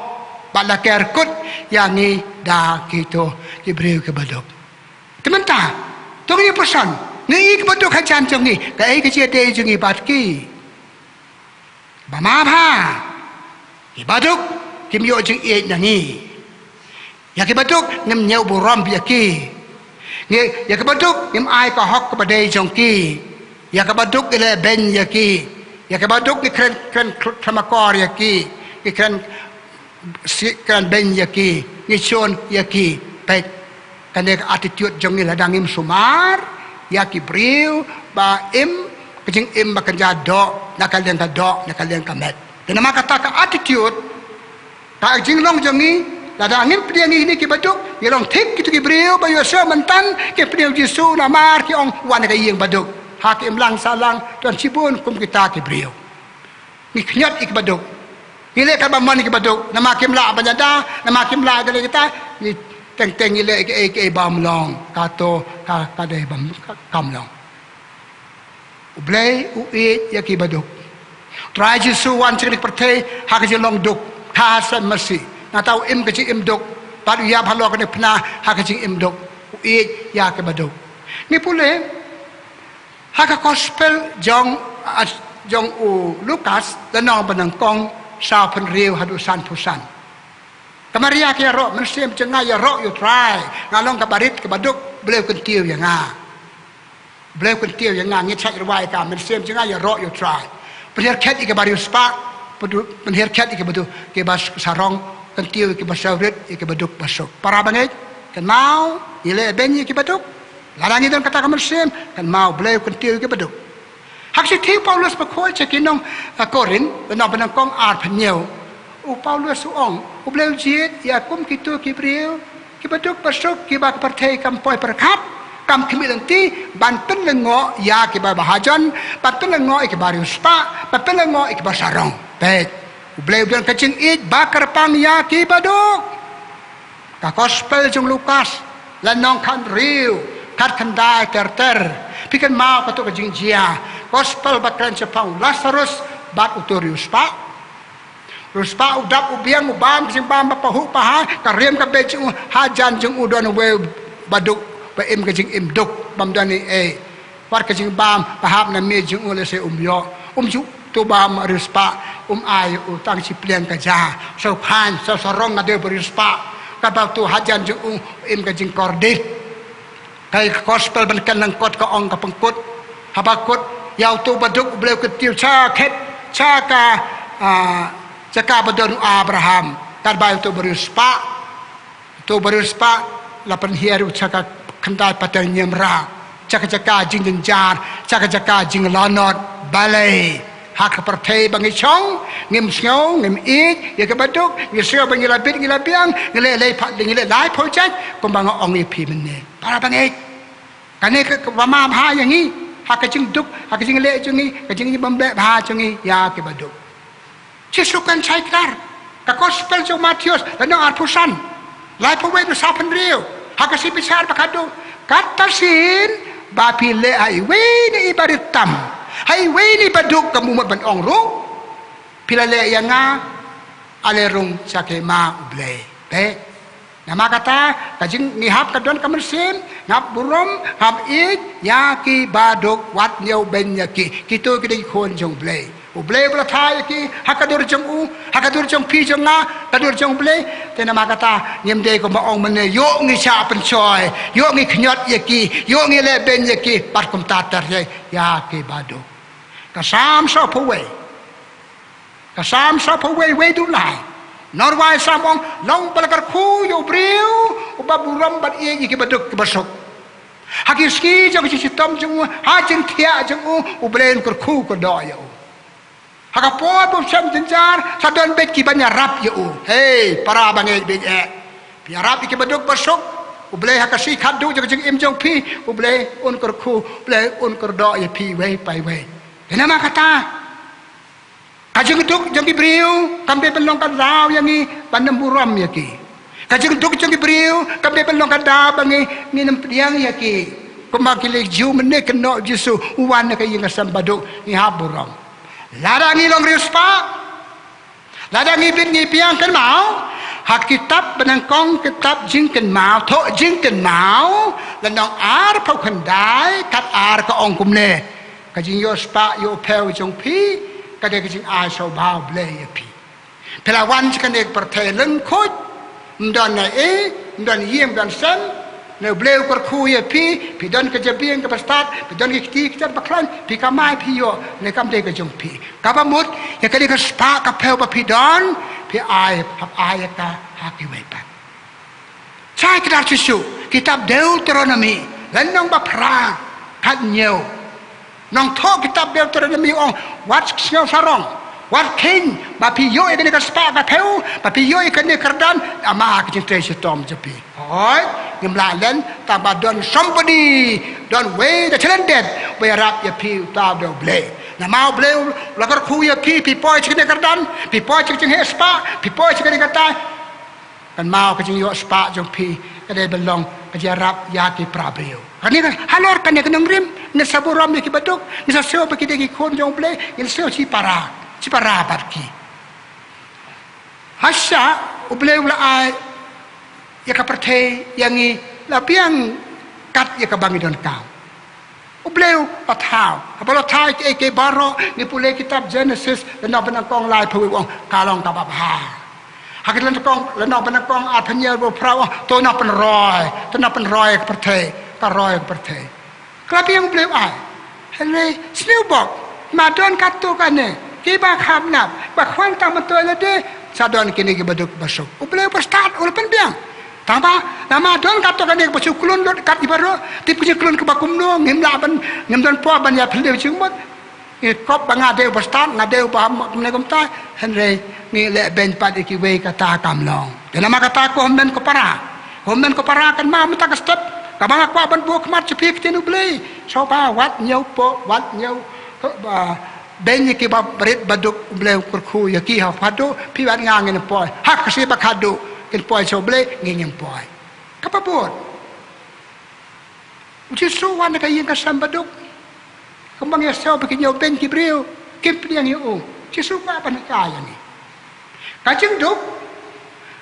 Ba la ker kut, ïa ngi da kito ki briew ki baduk. Te mynta, to ngi pyrshang, ngi i ki baduk ha jan jong ngi, kaei ka jingïadei jong ngi bad ki. Ba ma bha, ki baduk, kim ïoh jingïeit na ngi. Ïa ki baduk, ngim ñiew burom ïa ki. Ngi, ïa ki baduk, ngim ai ka hok kaba dei jong ki. Ïa ki baduk, ngi leh beiñ ïa ki. Ïa ki baduk, ngi kren, kren, kren, kren makor ïa ki. Ngi kren, si kren beiñ ïa ki, ngi shun ïa ki, peit. Kane ka attitude jong ngi lada ngim sumar ïa ki briew ba im ka jingim ba kynja doh, na ka liang ka doh, na ka liang ka met. Te namar kata ka attitude, ka jinglong jong ngi, lada ngim pdiang ïa kine ki baduk, ngi long thik kito ki briew ba ïohsngew mynta, ki pdiang Jisu namar ki ong wan ka ïing baduk. Ha ka imlang sahlang, don shibun kum kita ki briew. Ngi khñiot ïa ki baduk. Ngi leh kat ba mon ïa ki baduk. Namar kim lah ban ïada, namar kim lah ïa kata, ngi teng teng ngi leh ïa kiei kiei bym long. Kato, ka, ka dei bym, ka, kam long. U Blei u ïeit ïa ki baduk. Trai Jisu wan sha kane ka pyrthei, ha ka jinglong duk. Ka ha sem masi. Nangta u im ka jingim duk. Bad u ïap halor kane ka phna, ha ka jingim duk. U ïeit ïa ki baduk. Ngi pule, ha ka gospel jong, ah, jong u Lukas, lynnong ba nyngkong, saw phew hynriew haduh san phew san. Ka Maria ka ïaroh, mynsiem jong nga ïaroh ïa u Trai, nga long kaba rit kaba duk, Blei u kyntiew ïa nga. Blei u kyntiew ïa nga, ngi shait rwai ka, mynsiem jong nga ïaroh ïa u Trai. Pynhiar khet ïa ki bariewspah, pyndu-, pynhiar khet ïa ki baduk, ki ba sarong, kyntiew ïa ki ba sawrit, ïa ki baduk basuk. Para bangeit, kynmaw, ngi leh beiñ ïa ki baduk. Lada ngi don kata ka mynsiem, kynmaw Blei u kyntiew ïa ki baduk. Ha ka shithi u Paulus bakhuid sha ki nong, eh, Korinth, lynnong ba nyngkong ar phew hynñiew. U Paulus u ong, U Blei u jied ïa kum kito ki briew, ki baduk basuk, kiba ka pyrthei kam poi pyrkhat, kam khmih lynti, ban pynlyngngoh ïa kiba bahajon, ban pynlyngngoh ïa ki bariewspah, ban pynlyngngoh ïa kiba sarong. Peit, U Blei u don ka jingïeit ba kyrpang ïa ki baduk. Ka gospel jong u Lukas, lynnong khathynriew, khatkhyndai ter ter. Phi kynmaw kato ka jingjia. Gospel ba kren shaphang u Lasarus bad uto u riewspah. U riewspah u dap u biang, u bam ka jingbam ba pahuh paha, ka riam ka beit jong u, hajan jong u don uwei u baduk, ba im ka jingim duk, bym don ei ei. Wat ka jingbam ba hap na miej jong u lehse um ïoh. Um ju, uto u bam riewspah, um ai u tang shi pliang ka ja. Shu khaiñ, shu sarong haduh ba riewspah. Kaba uto hajan jong u im ka jingkordit. Ka gospel ban kren lyngkot ka ong ka pynkut. Haba kut ïa uto u baduk, U Blei u kyntiew sha khet, sha ka, ah, jaka ba don u Abraham. Katba ïa uto u bariewspah. Uto u bariewspah la pynhiar u sha ka khyndai pateng niamra, sha ka jaka jingjynjar, sha ka jaka jinglanot. Balei? Ha ka pyrthei ba ngi shong, ngim sngew, ngim ïeit ïa ki baduk, ngi sngew ba ngi la bit, ngi la biang, ngi leh lai pha-, ngi leh laiphew jait, kumba nga ong ïa phi mynne. Para bangeit, kane ka, kaba ma bha ïa ngi, ha ka jingduk, ha ka jingleh jong ngi, ka jingim bym beh bha jong ngi ïa ki baduk. Jisu kren shai kdar. Ka gospel jong u Mathaios, lynnong arphew san, laiphew wei haduh saw phew hynriew. Ha ka shithi bishar ba khatduh, kata shisien ba phi leh ha iwei na i barit tam, ha iwei na i baduk, kam mut ban ong ruh, phi la leh ïa nga, ale rung sha ka hima U Blei. Peit. Namar kata, ka jing, ngi hap ka don ka mynsiem, ngi hap burom, ngi hap ïeit ïa ki baduk, wat ñiew beiñ ïa ki. Kito ki dei ki khun jong U Blei. U Blei u la thaw ïa ki ha ka dur jong u, ha ka dur jong phi jong nga, ka dur jong U Blei. Te namar kata, ngim dei kumba ong mynne, ïoh ngi shah pynshoi, ïoh ngi khñiot ïa ki, ïoh ngi leh beiñ ïa ki, bad kumta ter ïa, ïa ki baduk. Ka Salm sawphew wei. Ka Salm sawphew wei, wei haduh lai. Nongrwai Salm ong, long ba la kyrkhu ïa u briew uba burom bad ïeit ïa ki baduk ki basuk. Ha ki sngi jong ka jingshitom jong u, ha jingthiah jong u, U Blei un kyrkhu kyrdoh ïa u. Ha ka por ba u shem jynjar, sa don beit ki ban ïarap ïa u. Hei, para bangeit bangeit. Ïarap ïa ki baduk basuk. U Blei ha ka sngi khatduh jong ka jingim jong phi, U Blei un kyrkhu, U Blei un kyrdoh ïa phi iwei pa iwei. Te namar kata, Ka jingduk jong ki briew kam dei ban long ka daw ïa ngi ban ym burom ïa ki. Ka jingduk jong ki briew kam dei ban long ka daw ba ngi, ngin ym pdiang ïa ki. Kumba ki leh Jiw mynne kynnoh Jisu, u wan na ka ïing ka sem baduk, ngi hap burom. Lada ngi long riewspah, lada ngi bit ngi biang, kynmaw, ha kitab Banyngkong, kitab Jingkynmaw, thoh Jingkynmaw, lynnong arphew khyndai, kat ar ka ong kumne: Ka jingïoh spah ïoh phew jong phi ka dei ka jingai sngewbha U Blei ïa phi. Phi la wan sha kane ka pyrthei lyngkhuid, ym don ei ei, ym don ïing, ym don sem. Ne U Blei u kyrkhu ïa phi, phi don ka jabieng kaba stad, phi don ki kti ki jait ba khlaiñ, phi kamai phi ïoh, ne kam dei ka jong phi. Kaba mut ïa kane ka spah ka phew ba phi don, phi ai, hap ai ïa ka ha kiwei pat. Shai kdar shuh shuh, kitab Deuteronomi, lynnong ba phra, kat hynñiew. Nongthoh kitab Deuteronomi u ong, wat sngew sarong, wat kheiñ ba phi ïoh ïa kane ka spah ka phew, ba phi ïoh ïa kane ka kyrdan namar ka jingtrei shitom jong phi. Hooid, ngim lah len, tangba don somebody, don uwei da sha lyndet ba ïarap ïa phi, uta u dei U Blei. Namar U Blei u la kyrkhu ïa phi, phi poi sha kane ka kyrdan, phi poi sha ka jingheh spah, phi poi sha kane ka kyrdan. Kynmaw, ka jingïoh spah jong phi ka dei ban long ka jingïarap ïa ki para briew. Kane ka, halor kane ka nongrim, ngin sa burom ïa ki baduk, ngin sa sngew ba ki dei ki khun jong U Blei, ngin sa sngew shipara, shipara bad ki. Hasha U Blei u la ai ïa ka pyrthei ïa ngi la biang kat ïa kaba ngi donkam. U Blei u la thaw. Haba la thaw ïa kiei kiei baroh, ngi pule kitab Jenesis, lynnong banyngkong laiphew wei, u ong ka long kaba bha. Ha ka lynnong, lynnong banyngkong arphew hynñiew, arphew phra, u ong to nang pynroi, to nang pynroi ka pyrthei, ka roi ka pyrthei. Ka la biang U Blei u ai. Hynrei sniew bok, ma don katto katne kiba kham nap, ba khwan tang myntoi lade, sa don kine ki baduk basuk. U Blei u ba stad u la pynbiang. Tangba lada ma don katto katne kaba shu klun lut kat ïa baroh, tip ka jingklun kaba kumno, ngim lah ban, ngim don por ban ïa pynlong jingmut. Ngi kop ba nga dei u ba stad, nga dei u ba kumne kumta, hynrei ngi leh beiñ pat ïa kiwei, kata kam long. Te namar kata, ko hynmen ko para, ko hynmen ko para, kynmaw mynta ka step kaba nga kwah ban buh khmat sha phi, ka ktien U Blei. Sngewbha wat ñiewpoh, wat ñiew, ba beiñ ïa kiba rit baduk, U Blei u kyrkhu ïa ki. Ha khadduh phi bad nga ngin poi, ha ka sngi ba khadduh kin poi sha U Blei, ngi ngim poi. Kaba bud, U Jisu u wan na ka ïing ka sem baduk. Kumba ngi sngew ba ki ñiewbeiñ ki briew, kim pdiang ïa u. U Jisu u kwah ban hikai ïa ngi. Ka jingduk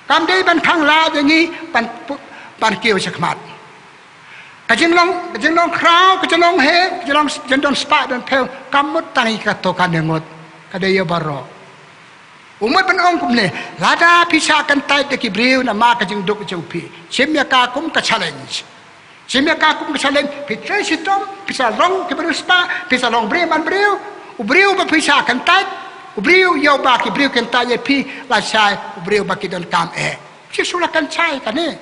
kam dei ban khang lad ïa ngi ban, ban kiew shakhmat. Ka jinglong, ka jinglong khraw, ka jinglong heh, ka jinglong, jingdon spah don phew, kam mut tang ïa katto katne ngut. Ka dei ïa baroh. U mut ban ong kumne, lada phi shah kyntait da ki briew namar ka jingduk jong phi, shim ïa ka kum ka challenge. Shim ïa ka kum ka challenge, phi trei shitom, phi sa long kiba riewspah, phi sa long briew man briew. U briew ba phi shah kyntait, u briew ïa uba ki briew kyntait ïa phi, lashai u briew ba ki donkam eh. Jisu la kyntait kane.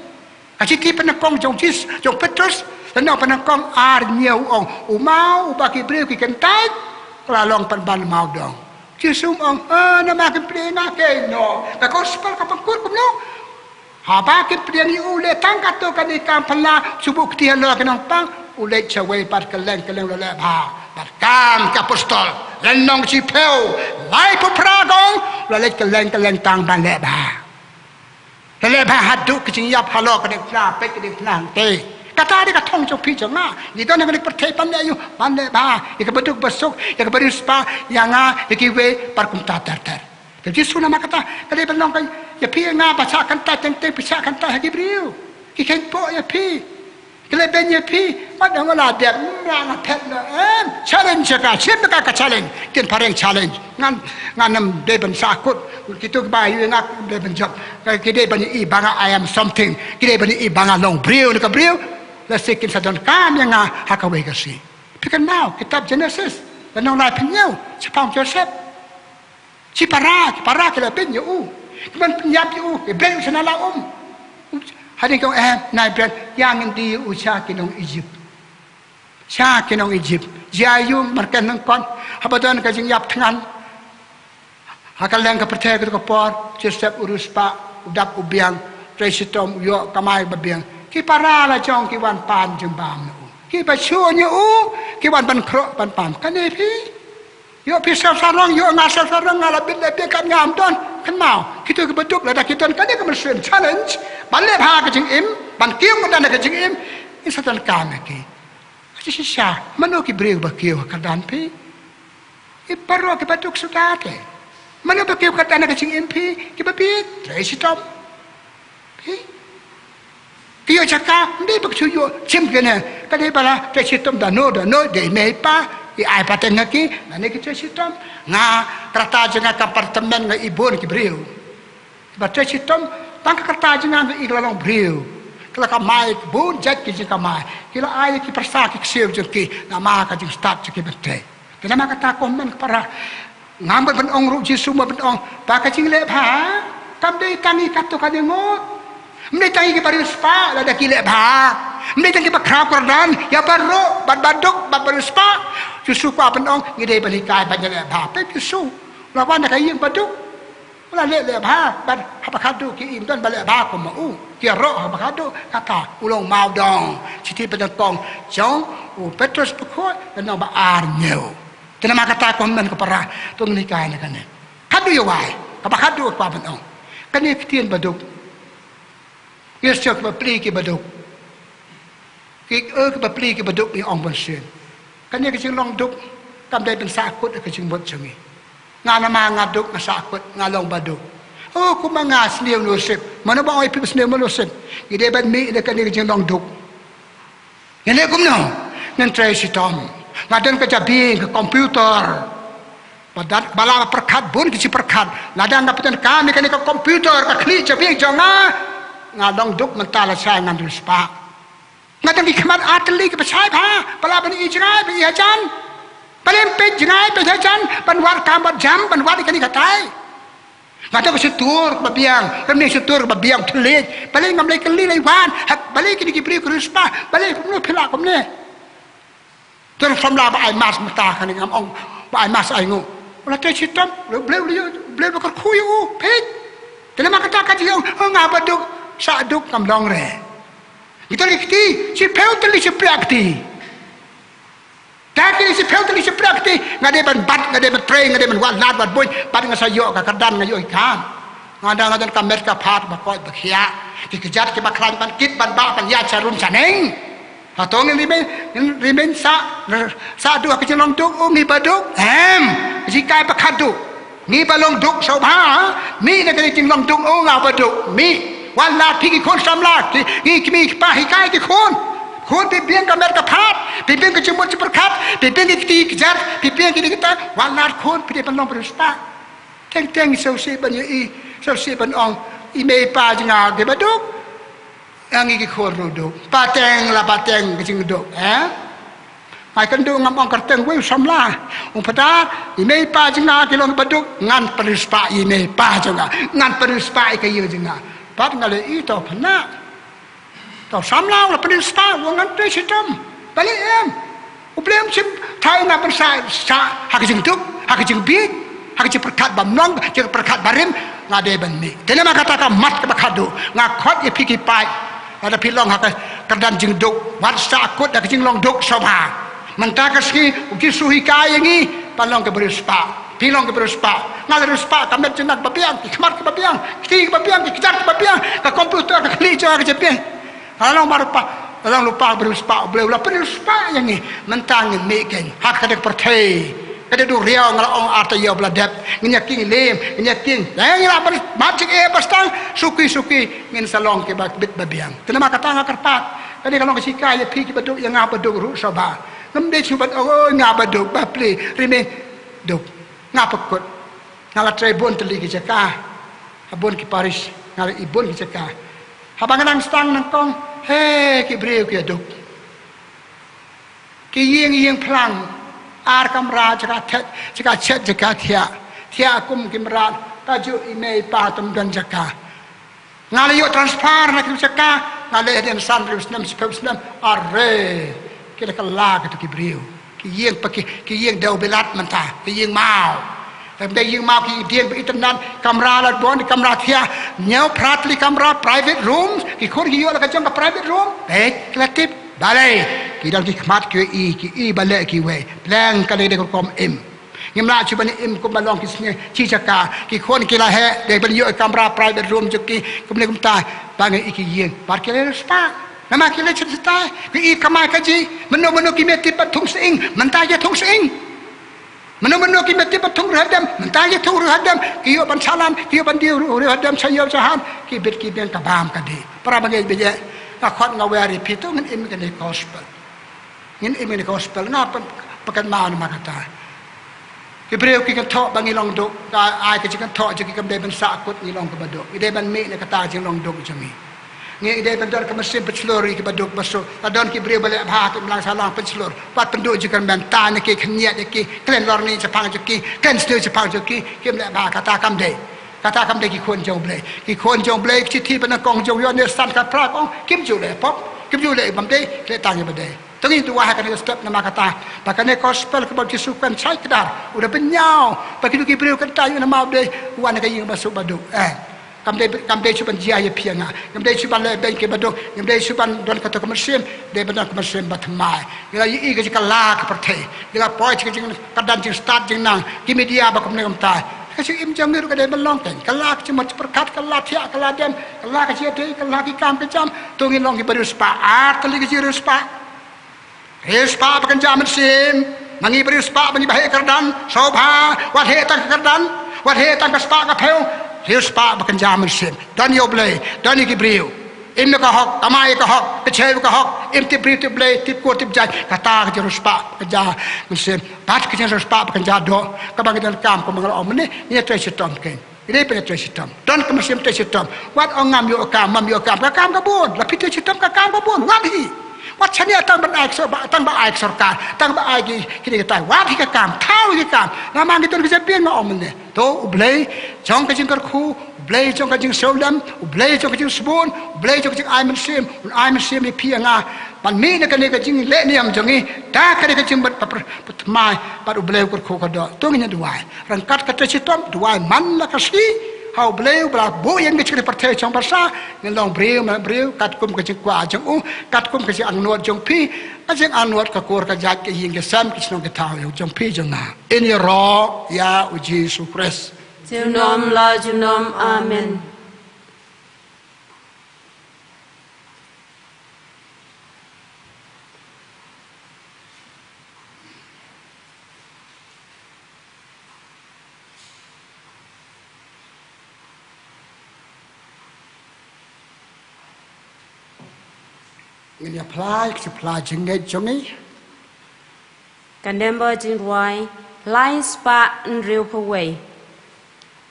Ka shithi pynnyngkong jong Jis, jong Petrus, lynnong pynnyngkong ar hynñiew, u ong, u maw uba ki briew ki kyntait, ka la long pynban mawdong. Jisu u ong, ah, namar kim pdiang ïa nga, keiñ noh. Ka gospel ka pynkut kumno? Haba kim pdiang ïa u, leh tang katto katne kam phylla, shu buh kti halor ki nongpang, u leit shawei pat kylleng kylleng, u la leh bha. Bad Kam ki Apostol, lynnong shiphew laiphew phra, ka ong, u la leit kylleng kylleng tang ban leh bha. La leh bha haduh ka jingïap halor ka diengphna, peit ka diengphna hangtei. Kata dei ka thong jong phi jong nga. Ngi don ha kane ka pyrthei ban leh aïu? Ban leh bha ïa kaba duk ba suk, ïa kaba riewspah, ïa nga, ïa kiwei, bad kumta ter ter. Te Jisu namar kata ka dei ban long ka, ïa phi ïa nga ba shah kyntait teng teng, phi shah kyntait ha ki briew. Ki kheiñpoh ïa phi, ki leh beiñ ïa phi. Wat ong la dep, la, la phet la, em, challenge ka, shim ka, ka challenge. Ktien phareng challenge. Ngan, ngan ym dei ban sahkut. Kito kiba ïohi ïa nga kim dei ban jop. Ki dei ban ïohi ba nga, I am something. Ki dei ban ïohi ba nga long briew na ka briew. Lehse kin sa donkam ïa nga ha kawei ka sngi. Phi kynmaw kitab Jenesis, lynnong laiphew hynñiew, shaphang Joseph. Shipara, shipara ki la beiñ ïa u. Ki ban pynïap ïa u, ki bret u sha na la um. Hadien ki ong, eh, nai bret, ïa ngin die ïa u sha ki nong Ijipt. Sha ki nong Ijipt. Jia ïa u marken nyngkong, haba don ka jingïap thngan ha kylleng ka pyrthei katto ka por, Joseph u riewspah, u dap u biang, trei shitom, u ïoh kamai ba biang. Ki para la jong ki wan pan jingbam na u. Kiba shun ïa u ki wan ban khroh ban pam. Kane phi? Ïoh phi sngewsarong, ïoh nga sngewsarong, nga la bit la biang kat ngam don. Kynmaw, kito kiba duk lada ki don kane ka mynsiem challenge ban leh bha ka jingim, ban kiew kyrdan ha ka jingim, ngin sa donkam ïa ki. Shisha, mano ki briew ba kiew kyrdan phi? Ïa baroh kiba duk suda te. Mano ba kiew kyrdan ha ka jingim phi? Kiba bieit, trei shitom. Phi? Ki ïoh jaka, ym dei ba ki shu ïoh shim kine. Ka dei ba la trei shitom da no da no, dei mei pa, i ai pateng ha ki, lane ki trei shitom. Nga, ka rta jong nga ka apartment nga i bun ki briew. Ba trei shitom, tang ka rta jong nga nga i ka la long briew. Ka la kamai bun jait ki jingkamai. Ki la ai ki pyrsa ki ksiew jong ki, namar ka jingstad jong ki ban trei. Te namar kata ko hynmen ko para. Ngam ban ong ruh, Jisu ma ban ong ba ka jingleh bha kam dei tang ïa kato ka jingmut. Ym dei tang ïa kiba riewspah lada ki leh bha. Ym dei tang kiba khraw kyrdan, ïa baroh, bad ba duk bad ba riewspah. Jisu kwah ban ong, ngi dei ban hikai ban ïaleh bha. Peit Jisu, u la wan na ka ïing ba duk. U la leh leh bha, bad haba khadduh ki im don ba leh bha kum ma u. Ki ïaroh haba khadduh, kata u long mawdong. Shithi ba nyngkong jong u Petros bakhuid, lynnong ba ar hynñiew. Te namar kata ko hynmen ko para, to ngin hikai na kane. Khadduh ïa wai, kaba khadduh kwah ban ong. Kane ka ktien ba duk. Ïa sha kiba pli kiba duk. Ki, eh, kiba pli kiba duk ngi ong ban sien. Kane ka jinglong duk kam dei ban sahkut ka jingmut jong ngi. Nga namar nga duk nga sahkut, nga long ba duk. Oh, kumba nga sniew nusip. Mano ba ong ïa phi ba sniew nusip? Ngi dei ban mih na kane ka jinglong duk. Ngi leh kumno? Ngin trei shitom. Nga don ka jabieng ka computer. Ba dat, ba la pyrkhat bun ki jingpyrkhat. Lada nga pyndonkam ïa kane ka computer, ka khlieh jabieng jong nga, nga long duk mynta lashai ngan riewspah. Nga don ki khmat ar tylli kiba shai bha, ba lah ban i jngai ban i hajan. Balei ym peit jngai peit hajan, ban wad kam wad jam, ban wad ïa kane katai. Nga don ka shyntur kaba biang, kane shyntur kaba biang thylliej. Balei ngam lei kylli lei wan, hap, balei kine ki briew ki riewspah, balei kumno phi lah kumne. Te u samla ba ai mask mynta kane ngam ong ba ai mask ainguh. U la trei shitom, u la, u la, u la kyrkhu ïa u, peit. Te namar kata ka jingong, oh, nga ba duk, sah duk ngam long re. Kita li kti, shiphew tylli shiphew kti. Ta kine shiphew tylli shiphew kti, nga dei ban bat, nga dei ban trei, nga dei ban wad lad wad buiñ, bad nga sa ïoh ka kyrdan nga ïoh i kam. Nga dang nga don ka met ka phad ba koit ba khiah. Ki kjat kiba khlaiñ ban kit ban bah ban ïaid sha rum sha neng. Hato ngin remain, ngin remain sa, sa duk ha ka jinglong duk, u ngi ba duk? Em, ka jinghikai ba khadduh. Ngi ba long duk sngewbha, mih na ka jinglong duk, u nga ba duk, mih. Wan lad phi ki khun samla, ki, ki kmie ki kpa hikai ki khun. Khun phi biang ka met ka phad, phi biang ka jingmut jingpyrkhat, phi biang ki kti ki kjat, phi biang ki dei ki ta, wan lad khun phi dei ban long ba riewspah. Teng teng sngewsih ban ïohi, sngewsih ban ong, i mei i pa jong nga ki ba duk. Ïa ngi ki khun ruh duk. Pateng la pateng ka jingduk, eh? Nga kynduh ngam ong kyrteng wei u samla. U pynthut, i mei i pa jong nga ki long ba duk, ngan pynriewspah ïa i mei i pa jong nga. Ngan pynriewspah ïa ka ïing jong nga. Bad nga leh i to pynah. To samla u la pynriewspah, u ong ngan trei shitom. Balei em? U Blei um shym thaw ïa nga ban sah, sah ha ka jingduk, ha ka jingbieit, ha ka jingpyrkhat bymnong, jingpyrkhat barim, nga dei ban mih. Te namar kata ka mat kaba khadduh, nga khot ïa phi ki paid, lada phi long ha ka kyrdan jingduk, wat sahkut da ka jinglong duk sngewbha. Mynta ka sngi, u Jisu hikai ïa ngi, ban long kiba riewspah. Phi long kiba riewspah. Nga la riewspah, ka met jong nga kaba biang, ki khmat kiba biang, ki kti kiba biang, ki kjat kiba biang, ka computer, ka khlieh jong nga ka jabieng. Ka la long ba riewspah, ka la long lypa ba riewspah, u Blei u la pynriewspah ïa ngi, mynta ngin mih kein. Ha kane ka pyrthei ka dei duriaw, nga la ong ar taïew ba la dep, ngin ïa kieng lem, ngin ïa kieng. Te ngi la ban mat jingeh ba stang, suki suki ngin sa long kiba bit ba biang. Te namar kata nga kyrpad, kane ka long ka shikai ïa phi kiba duk, ïa nga ba duk ruh sngewbha. Ngam dei shu ban ong, oh, nga ba duk, ba plie, rymmen duk. Nga pynkut. Nga la trei bun tylli ki jaka ha bun ki parish, nga la i bun ki jaka. Haba nga dang sdang nyngkong, he, ki briew ki ïa duk. Ki ïing, ïing phlang, ar kamra, jaka thiah, jaka thiah, jaka thiah. Thiah kum ki mrad, kajuh i mei i pa ym don jaka. Nga la ïoh transfer na ki jaka, nga leh hadien san hynriew snem, shiphew snem, are, ki la kylla kito ki briew. Ki ïing pa ki, ki ïing dewbilat mynta, ki ïing maw. Te ym dei ïing maw, ki dieng ba itynnad, kamra la bun, kamra thiah, hynñiew phra tylli kamra, private rooms, ki khun ki ïoh la ka jong ka private room, peit, ki la tip, balei, ki don ki khmat kiwei, ki i ba leh kiwei, pleng kane dei ka rukom im. Ngim lah shuh ban im kumba long ki sngewsih jaka. Ki khun ki la heh, dei ban ïoh kamra private room jong ki, kumne kumta, ba ngi i ki ïing. Bad ki la riewspah. Namar ki la sngewsih jaka. Ki i kamai kajih, mano mano ki mih tip ba thung sying, mynta ïa thung sying. Mano mano ki mih tip ba thung riewhadem, mynta ïa thung riewhadem. Ki ïoh ban salam, ki ïoh ban die riewhadem sha ïew sha han, ki bit ki biang ka bam ka dih. Para bangeit bangeit, nga khot nga wer ïa phi, to ngin im ïa kane ka gospel. Ngin im ïa kane ka gospel, nga pyn, pynkynmaw namar kata. Ki briew ki kynthoh ba ngi long duk, ka ai ka jingkynthoh jong ki kam dei ban sahkut ngi long kiba duk. Ngi dei ban mih na kata ka jinglong duk jong ngi. Ngi dei ban don ka mynsiem pynshlur ïa kiba duk ba suk. La don ki briew ba leh bha ki imlang sahlang pynshlur. Wat pynduh jingkyrmen, tang ïa ki, khynñiat ïa ki, kren lorni shaphang jong ki, kren sniew shaphang jong ki, kim leh bha, kata kam dei. Kata kam dei ki khun jong U Blei. Ki khun jong U Blei, ka shithi ba nyngkong jong u Ïoannis san khatphra ka ong, kim ju leh pop, kim ju leh bym dei, leh tang ïa ba dei. To ngin duwai ha kane ka step namar kata ba kane ka gospel kaba u Jisu u kren shai kdar, u da pynñiaw ba kito ki briew, kata ïa u namar u dei u wan na ka ïing ba suk ba duk. Eh, kam dei, kam dei shuh ban jia ïa phi ïa nga. Kam dei shuh ban leh beiñ kiba duk. Kam dei shuh ban don kato ka mynsiem. Dei ban don ka mynsiem bathymmai. Ngi la ïohi ka jingkylla ka pyrthei. Ngi la poi sha ka jingkyrdan jingstad jingnang, ki media ba kumne kumta. Ka jingim jong ngi ruh ka dei ban long kein. Kylla ka jingmut jingpyrkhat, kylla thiah, kylla dem, kylla ka jingïadei, kylla ki kam ka jam. To ngin long kiba riewspah. Ar tylli ka jingriewspah. Riewspah ba kynja mynsiem. Ma ngi ba riewspah, ma ngi ba heh kyrdan, sngewbha, wat heh tang ka kyrdan, wat heh tang ka spah ka phew. Riewspah ba kynja mynsiem. Don ïa U Blei, don ïa ki briew. Im ïa ka hok, kamai ïa ka hok, kynthei ïa ka hok, im tip briew tip Blei, tip kur tip jait, kata ka jingriewspah ba kynja mynsiem. Bad ka jingriewspah ba kynja doh, kaba ngi donkam kumba nga la ong mynne, ngi ïatrei shitom kein. Ngi dei ban ïatrei shitom. Don ka mynsiem trei shitom. Wat ong ngam ïoh kam, ngam ïoh kam. Ka kam ka bun. La phi trei shitom ka kam ka bun. Wat hi. Wat shaniah tang ban ai ka sor-, ba, tang ba ai ka sorkar. Tang ba ai ki, kine kita. Wat hi ka kam. Thaw hi ka kam. Namar ngi don ka jabieng nga ong mynne. To U Blei jong ka jingkyrkhu, U Blei jong ka jingsngewlem, U Blei jong ka jingsbun, U Blei jong ka jingai mynsiem. Un ai mynsiem ïa phi ïa nga. Ban mih na kane ka jingleh niam jong ngi, da kane ka jingbat, bat, bat, bathymmai bad U Blei u kyrkhu ka doh. To ngin ïa duwai. Ryngkat ka trei shitom, duwai man la ka sngi ha U Blei uba la buh ïa ngi ka jingri pyrthei shong basa, ngin long briew man briew, katkum ka jingkwah jong u, katkum ka jingangnud jong phi, ka jingangnud ka kur ka jait ka ïing ka sem, ki shnong ki thaw jong phi jong nga. Ïaroh ïa U Jisu Khrist. Junom la junom, amen. Ngin ïa phla, ïa ka jingphla jingngeit jong ngi. Ka namba jingrwai, lai spah hynriew phew wei.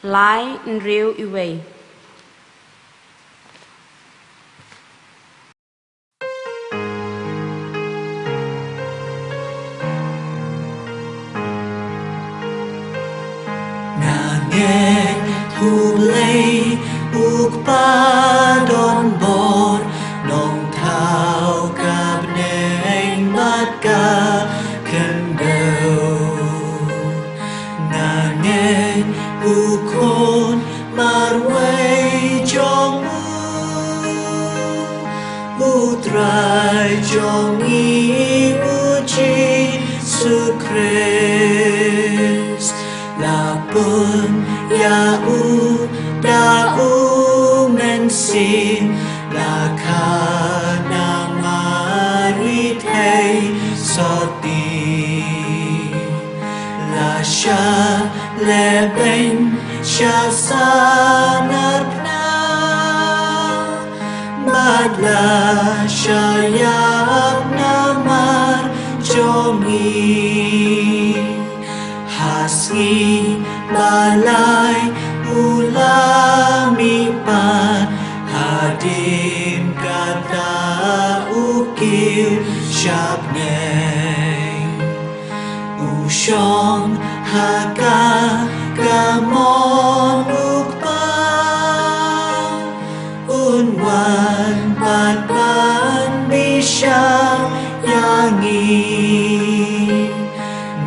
Lai hynriew wei. Nga ngeit U Blei U Kpa donbor, Nongthaw ka bneng bad ka khyndew. Nga ngeit U Khun marwei jong u, U Trai jong ngi U Jisu Khrist. La pynïaid da U Mynsiem, la khang na Mari thei sotti. La shah lehbeiñ sha sanar phna, bad la shah ïap namar jong ngi. Ha sngi ba lai u la mih pat, hadien kata u kiew sha bneng. U shong ha ka kamon U Kpa, un wan pat ban bishar ïa ngi.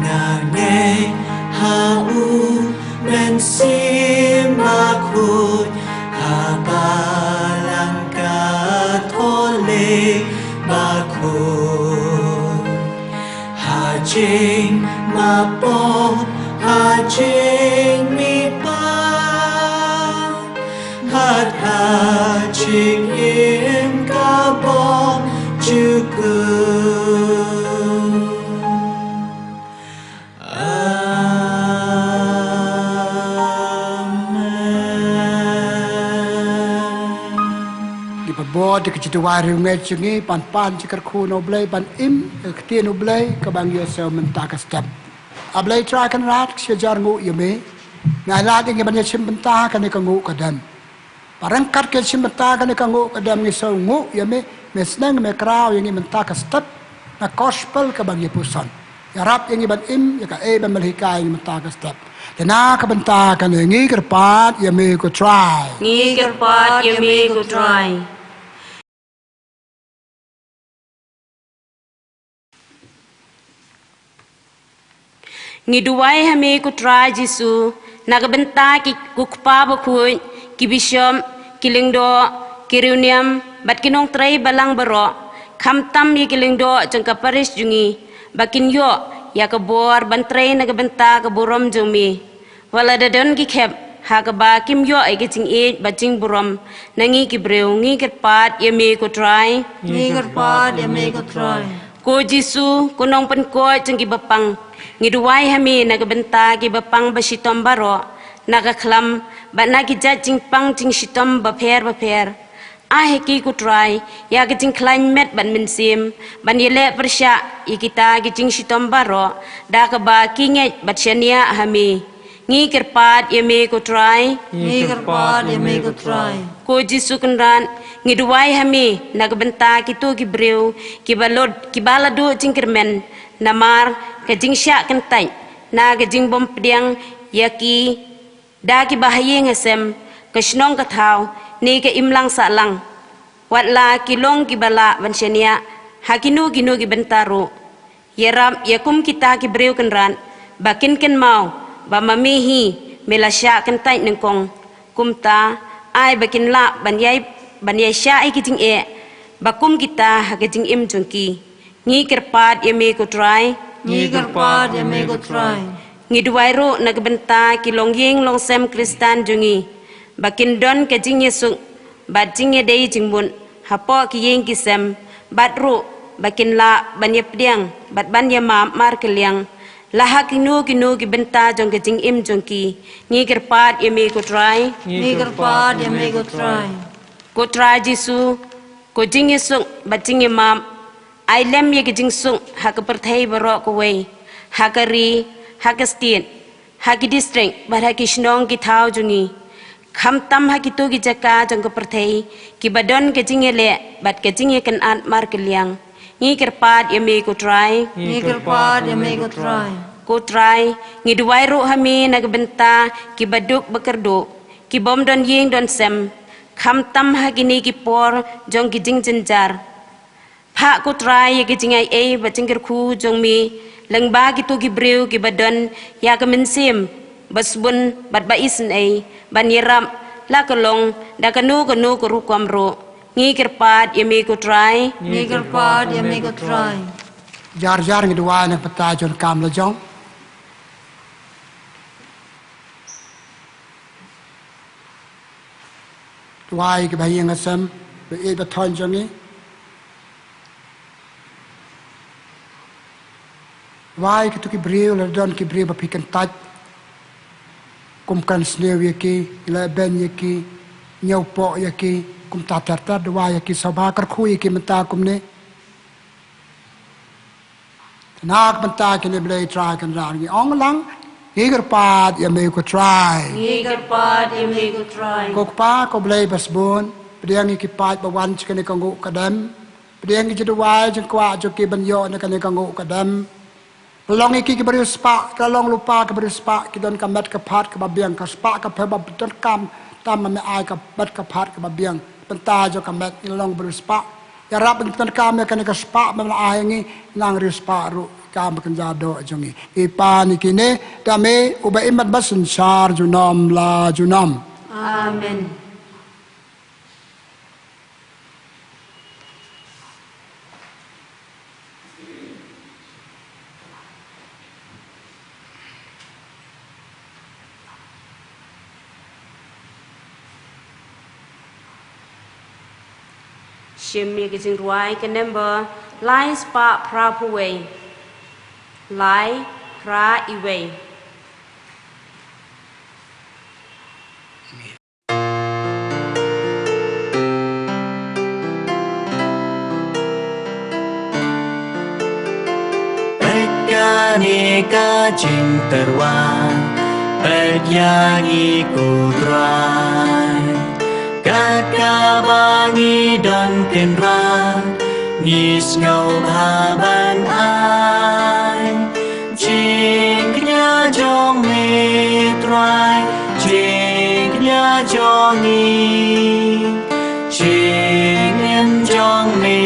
Nga ngeit ha U Mynsiem Bakhuid, ha Balang Katholik bakhuid, ha jingmap pop, Jingmihpat, hat ha jingim ka bym jukut. Amen. Ngi bud ïa ka jingduwai riewngeit jong ngi ban pan jingkyrkhu na U Blei, ban im ïa ka ktien U Blei kaba ngi ïohsngew mynta ka step. A Blei Trai Kynrad, ngi ïajar nguh ïa me. Me ai lad ïa ngi ban ïashim bynta kane ka nguh ka dem. Ba ryngkat ka ïashim bynta kane ka nguh ka dem ngi sngewnguh ïa me, me sneng me kraw ïa ngi mynta ka step na gospel kaba ngi puson. Ïarap ïa ngi ban im ïa kaei ba me la hikai ïa ngi mynta ka step. Te na ka bynta kane ngi kyrpad ïa me ko Trai. Ngi kyrpad ïa me ko Trai. Ngi duwai ha me ko Trai Jisu, na ka bynta ki, ko Kpa Bakhuid, ki bishop, ki lyngdoh, ki riewniam, bad ki nongtrei balang baroh, khamtam ïa ki lyngdoh jong ka parish jong ngi, ba kin ïoh ïa ka bor ban trei na ka bynta ka burom jong me. Wat la da don ki khep ha kaba kim ïoh ïa ka jingïeit bad jingburom, na ngi ki briew ngi kyrpad ïa me ko Trai. Ngi kyrpad ïa me ko Trai. Ko Jisu, ko Nongpynkhuid jong kiba pang, ngi duwai ha me na ka bynta kiba pang ba shitom baroh, na ka khlam bad na ki jait jingpang jingshitom bapher bapher. Ai ha ki ko Trai ïa ka jingkhlaiñ met bad mynsiem ban ïaleh pyrshah ïa kita ki jingshitom baroh da kaba ki ngeit bad shaniah ha me. Ngi kyrpad ïa me ko Trai. Ngi kyrpad ïa me ko Trai. Ko Jisu Kynrad, ngi duwai ha me na ka bynta kito ki briew kiba lud, kiba la duh jingkyrmen namar ka jingshah kyntait na ka jingbym pdiang ïa ki da kiba ha ïing ha sem, ka shnong ka thaw, ne ka imlang sahlang. Wat la ki long kiba lah ban shaniah ha kino kino ki bynta ruh. Ïarap ïa kum kita ki briew Kynrad ba kin kynmaw ba ma me hi me la shah kyntait nyngkong. Kumta ai ba kin lah ban ïai, ban ïai shah ïa ki jingeh ba kum kita ha ka jingim jong ki. Ngi kyrpad ïa me ko Trai. Ngi kyrpad ïa me ko Trai. Ngi duwai ruh na ka bynta ki longïing longsem Khristan jong ngi ba kin don ka jingïasuk bad jingïadei jingmut hapoh ki ïing ki sem, bad ruh ba kin lah ban ïapdiang bad ban ïamap markylliang la ha kino kino ki bynta jong ka jingim jong ki. Ngi kyrpad ïa me ko Trai. Ngi kyrpad ïa me ko Trai. Ko Trai Jisu, ko jingïasuk bad jingïamap, ai lem ïa ka jingsuk ha ka pyrthei baroh kawei, ha ka ri, ha ka state, ha ki district bad ha ki shnong ki thaw jong ngi. Khamtam ha kito ki jaka jong ka pyrthei kiba don ka jingïaleh bad ka jingïakynad markylliang. Ngi kyrpad ïa me ko Trai. Ngi kyrpad ïa me ko Trai. Ko Trai, ngi duwai ruh ha me na ka bynta kiba duk ba kyrduh, kibym don ïing don sem, khamtam ha kine ki por jong ki jingjynjar. Phah ko Trai ïa ki jingaiei bad jingkyrkhu jong me lyngba kito ki briew kiba don ïa ka mynsiem ba sbun bad ba isynei ban ïarap la ka long da kano kano ka rukom ruh. Ngi kyrpad ïa me ko Trai. Ngi kyrpad ïa me ko Trai. Jar jar ngi duwai na ka bynta jong ka kam la jong. Duwai kiba ha ïing ha sem, ba ïeit ba thoiñ jong ngi. Duwai kito ki briew, la don ki briew ba phi kyntait, kum kren sniew ïa ki, leh beiñ ïa ki, ñiewpoh ïa ki, kumta ter ter, duwai ïa ki, sngewbha kyrkhu ïa ki mynta kumne. Na ka bynta kine Blei Trai Kynrad ngi ong lang, ngi kyrpad ïa me ko Trai. Ngi kyrpad ïa me ko Trai. Ko Kpa ko Blei ba sbun, pdiang ïa ki paid ba wan sha kane ka nguh ka dem. Pdiang ïa ki jingduwai jingkwah jong ki ban ïoh na kane ka nguh ka dem. Pynlong ïa ki ki briew spah, ki la long lypa ki briew spah, ki don ka met ka phad kaba biang, ka spah ka pher ba donkam, tang ma me ai ka met ka phad kaba biang. Bynta jong ka met ngi long briew spah. Ïarap ban pyndonkam ïa kane ka spah ba me la ai ïa ngi, nang riewspah ruh kam ba kynja doh jong ngi. Ngi pan ïa kine da me uba im bad ba synshar junom la junom. Amen. Shim ïa ka jingrwai ka number lai spah phra phew wei. Lai phra wei. Peit kane ka jingtyrwa, peit ïa ngi ko Trai. Kat kaba ngi don kynrad, ngi sngewbha ban ai jingkñia jong me Trai, jingkñia jong ngi. Jingim jong me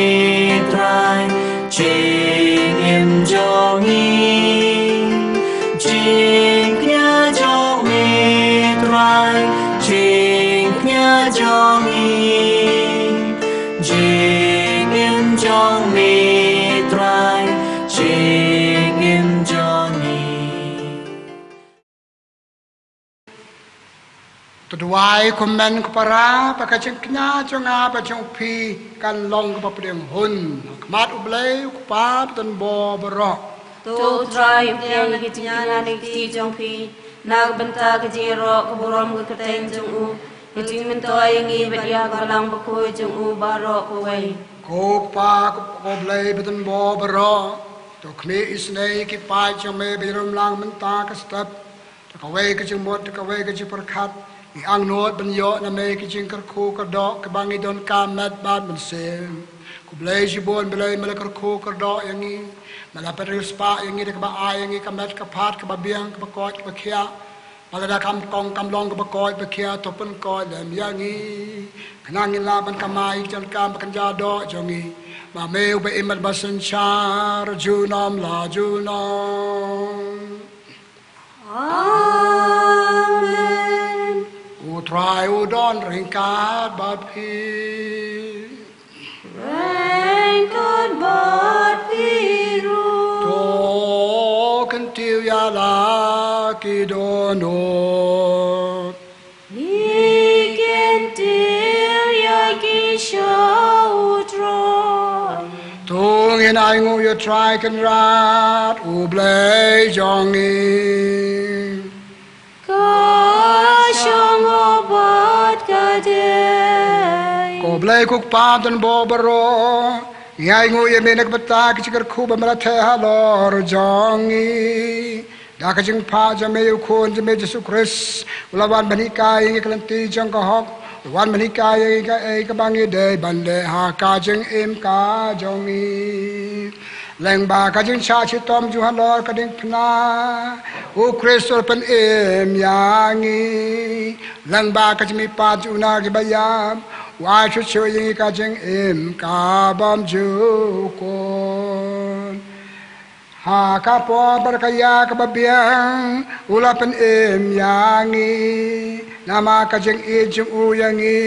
Trai, jingim jong ngi. Jingkñia jong me Trai, jingkñia jong ngi. Jingim jong me Trai, jingim jong ngi. To duwai kumne ko para, ba ka jingkñia jong nga bad jong phi kan long kaba pdiang hun ha khmat U Blei U Kpa badonbor baroh. To U Trai u pdiang ïa ka jingkñia na ka kti jong phi na ka bynta ka jingïaroh ka burom ka kyrteng jong u, ka jingmyntoi ïa ngi bad ïa ka balang bakhuid jong u baroh kawei. Ko Kpa, ko Blei badonbor baroh, to khmih isynei ïa ki paid jong me ba ïarum lang mynta ka step. Da kawei ka jingmut, da kawei ka jingpyrkhat, ngi angnud ban ïoh na me ki jingkyrkhu kyrdoh kiba ngi donkam met bad mynsiem. Ko Blei shibun, Blei me la kyrkhu kyrdoh ïa ngi, me la pynriewspah ïa ngi da kaba ai ïa ngi ka met ka phad kaba biang, kaba koit kaba khiah. Ba lada kam kong kam long kaba koit ba khiah, to pynkoit lem ïa ngi, khnang ngin lah ban kamai ïa ki jingdonkam ba kynja doh jong ngi. Ma me uba im bad ba synshar junom la junom. Amen. U Trai u don ryngkat bad phi. Ryngkat bad phi ruh. To kyntiew ïa la ki dohnud. Ngi kyntiew ïa ki sha U Trai. To ngin ainguh ïa U Trai Kynrad U Blei jong ngi. Ka shong bad ka dei. Ko Blei ko Kpa badonbor baroh, ngi ainguh ïa me na ka bynta ka jingkyrkhu ba me la theh halor jong ngi da ka jingphah jong me ïa U Khun jong me Jisu Khrist, u la wan ban hikai ïa ngi ka lynti jong ka hok, u la wan ban hikai ïa ngi kaei kaba ngi dei ban leh ha ka jingim ka jong ngi. Lyngba ka jingshah shitom jong u halor ka diengphna, U Khrist u la pynim ïa ngi. Lyngba ka jingmihpat jong u na kiba ïap, u ai shuh shuh ïa ngi ka jingim ka bymjukut. Ha ka por bad ka ïa kaba biang u la pynim ïa ngi. Namar ka jingïeit jong u ïa ngi,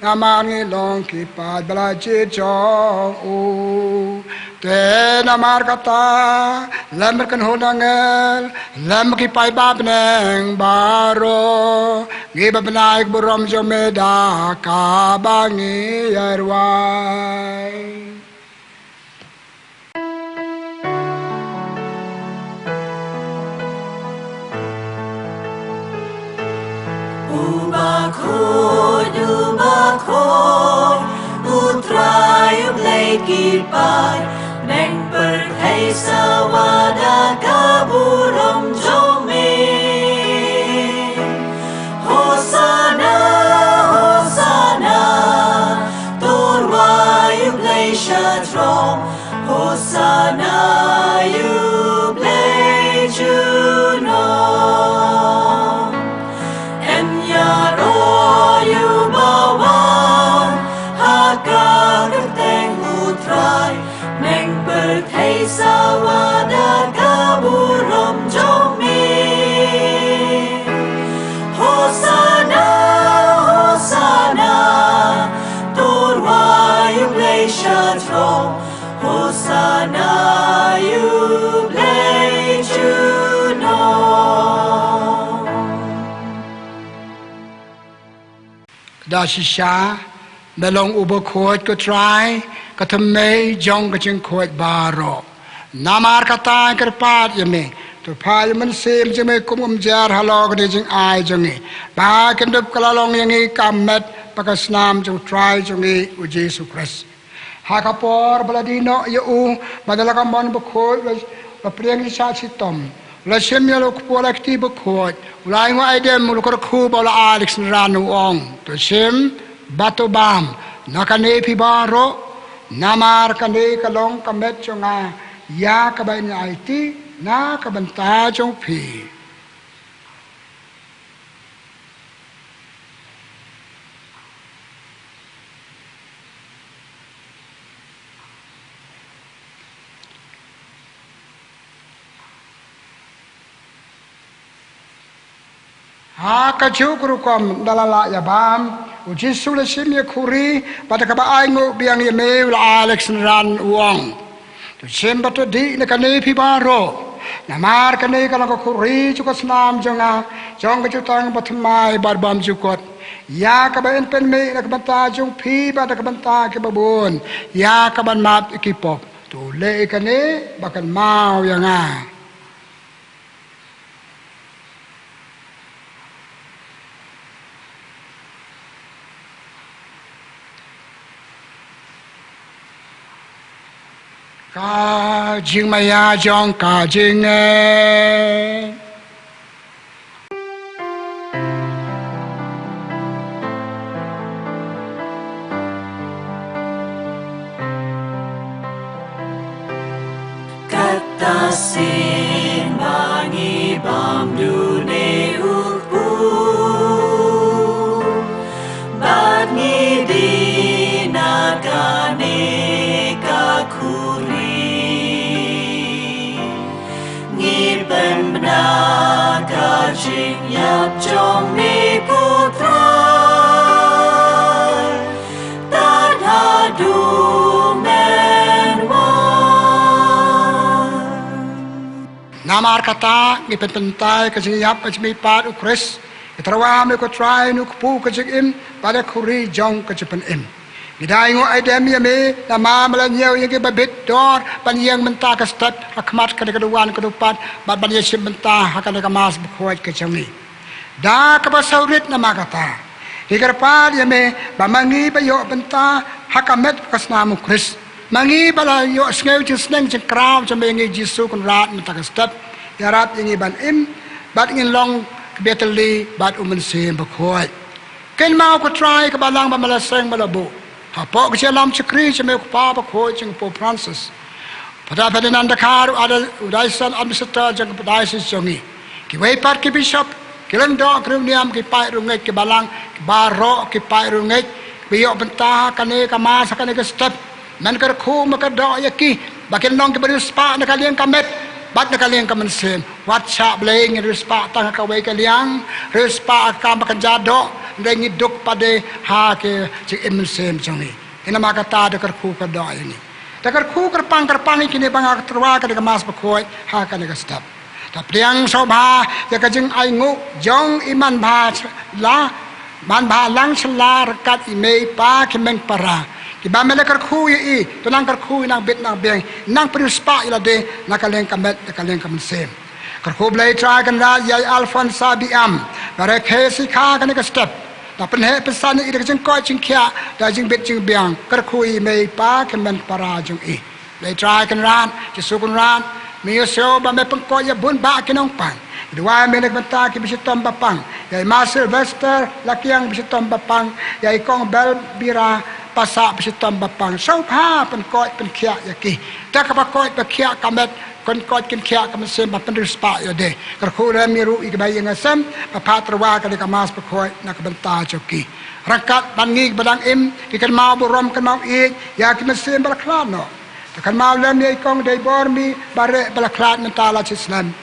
namar ngi long ki paid ba la jied jong u. Te namar kata, lem bad kynhun angel, lem bad ki paidbah bneng baroh, ngi ba bnai ka burom jong me da kaba ngi ïa rwai. U bakhuid, u bakhuid, u Trai u Blei ki paid, neng pyrthei sawa da ka burom jong me. Hosana, hosana, to rwai ïa u Blei sha jrong. Hosana ïa u Blei junom. Em ïaroh ïa u bawan ha ka kyrteng u Trai. Neng pyrthei sawa da ka burom jong me. Hosana, hosana, to rwai ïa u Blei sha jrong. Hosana ïa u Blei junom. Da shisha, Me long u bakhuid, ko Trai, ka thymmei jong ka jingkhuid baroh. Namar kata ngi kyrpad ïa me, to phah ïa u Mynsiem jong me kum u kumjuh halor kane ka jingai jong ngi, ba kan dup ka la long ïa ngi ka met bad ka snam jong u Trai jong ngi u Jisu Khrist. Ha ka por ba la die noh ïa u, ba da la ka mon bakhuid, la, la pdiang sha shitom, la shim ïa la u kpu ha la ka kti bakhuid, u la ainguh aidem, u la kyrkhu bad u la ai da ka synran, u ong, to shim bad to bam na kane phi baroh, namar kane ka long ka met jong nga, ïa kaba in aiti na ka bynta jong phi. Ha kajuh ka rukom, da la lah ïa bam, u Jisu u la shim ïa ka khuri, bad da kaba ainguh biang ïa me, u la ai la ka synran, u ong, to shim bad to dih na kane phi baroh, namar kane ka long ka khuri jong ka snam jong nga, jong ka jutang bathymmai bad bymjukut, ïa kaba in pynmih na ka bynta jong phi bad na ka bynta kiba bun, ïa ka ban map ïa ki pop. To leh ïa kane ba kynmaw ïa nga. Ka jingmaïa jong ka jingngeit. Kata sien ba ngi bam dune u kpu, bad ngi dih na kane ka khuri. Ngi pynbna ka jingïap jong me ko Trai, tad haduh men wan. Namar kata ngi pynpyntai ka jingïap ka jingmihpat u Khrist, ngi tyrwa me ko Trai, une u kpu ka jingim bad ka khuri jong ka jingpynim. Ngi da ainguh aidem ïa me, namar me la ñiew ïa ngi ba bit dor ban ïeng mynta ka step ha khmat kane ka duwan ka dupat, bad ban ïashim bynta ha kane ka Mass bakhuid ka jong ngi. Da kaba sawrit namar kata, ngi kyrpad ïa me ba ma ngi ba ïoh bynta ha ka met ka snam u Khrist, ma ngi ba la ïohsngew jingsneng jingkraw jong me ïa ngi Jisu Kynrad mynta ka step, ïarap ïa ngi ban im bad ngin long ka ba ïatylli bad u Mynsiem Bakhuid. Kynmaw ko Trai ka balang ba me la seng ba la buh hapoh ka jingïalam shakri jong me u Kpa Bakhuid jong u Pope Francis, Phadar Ferdinand Dkhar, u Diocesan Administrator jong ka Diocese jong ngi, kiwei pat ki Bishop, ki lyngdoh, ki riewniam, ki paid riewngeit, ki balang, ki baroh ki paid riewngeit kiba ïoh bynta ha kane ka Mass ha kane ka step. Men kyrkhu, men kyrdoh ïa ki ba kin long kiba riewspah na ka liang ka met bad na ka liang ka mynsiem. Wat shah Blei ngin riewspah tang ha kawei ka liang, riewspah ha ka kam ba kynja doh, hynrei ngi duk pat de ha ka jingim mynsiem jong ngi. Namar kata da kyrkhu kyrdoh ïa ngi. Da kyrkhu kyrpang kyrpang ïa kine ba nga tyrwa ha kane ka Mass bakhuid ha kane ka step. Da pdiang sngewbha ïa ka jingainguh jong i manbha la, manbha lang shylla ryngkat i mei i pa ki hynmen ki para, kiba me la kyrkhu ïa i, to nang kyrkhu, nang bit nang biang, nang pynriewspah ïa lade na ka liang ka met, na ka liang ka mynsiem. Kyrkhu Blei Trai Kynrad ïa i Alphonsa Biam, ba rakhe shi kha kane ka step. Da pynheh pynsan ïa i da ka jingkoit jingkhiah, da jingbit jingbiang. Kyrkhu ïa i mei i pa ki hynmen ki para jong i. Blei Trai Kynrad, Jisu Kynrad, me ïohsngew ba me pynkhiah ïa bun bah ki nongpang. Ngi duwai ïa me na ka bynta kiba shitom ba pang. Ïa i Ma Sylvester Lakiang ba shitom ba pang. Ïa i Kong Belbira Passah ba shitom ba pang. Sngewbha pynkhiah pynkhiah ïa ki. Da kaba koit ba khiah ka met, kin koit kin khiah ka mynsiem, ba pynriewspah ïa lade. Kyrkhu lem ïa ruh ïa kiba ïeng ïa sem, ba phah tyrwa ha kane ka Mass bakhuid na ka bynta jong ki. Ryngkat bad ngi kiba dang im, ki kynmaw burom kynmaw ïeit ïa ki mynsiem ba la khlad noh. To kynmaw lem ïa i Kong Deibormi Bareh ba la khlad mynta la shi snem.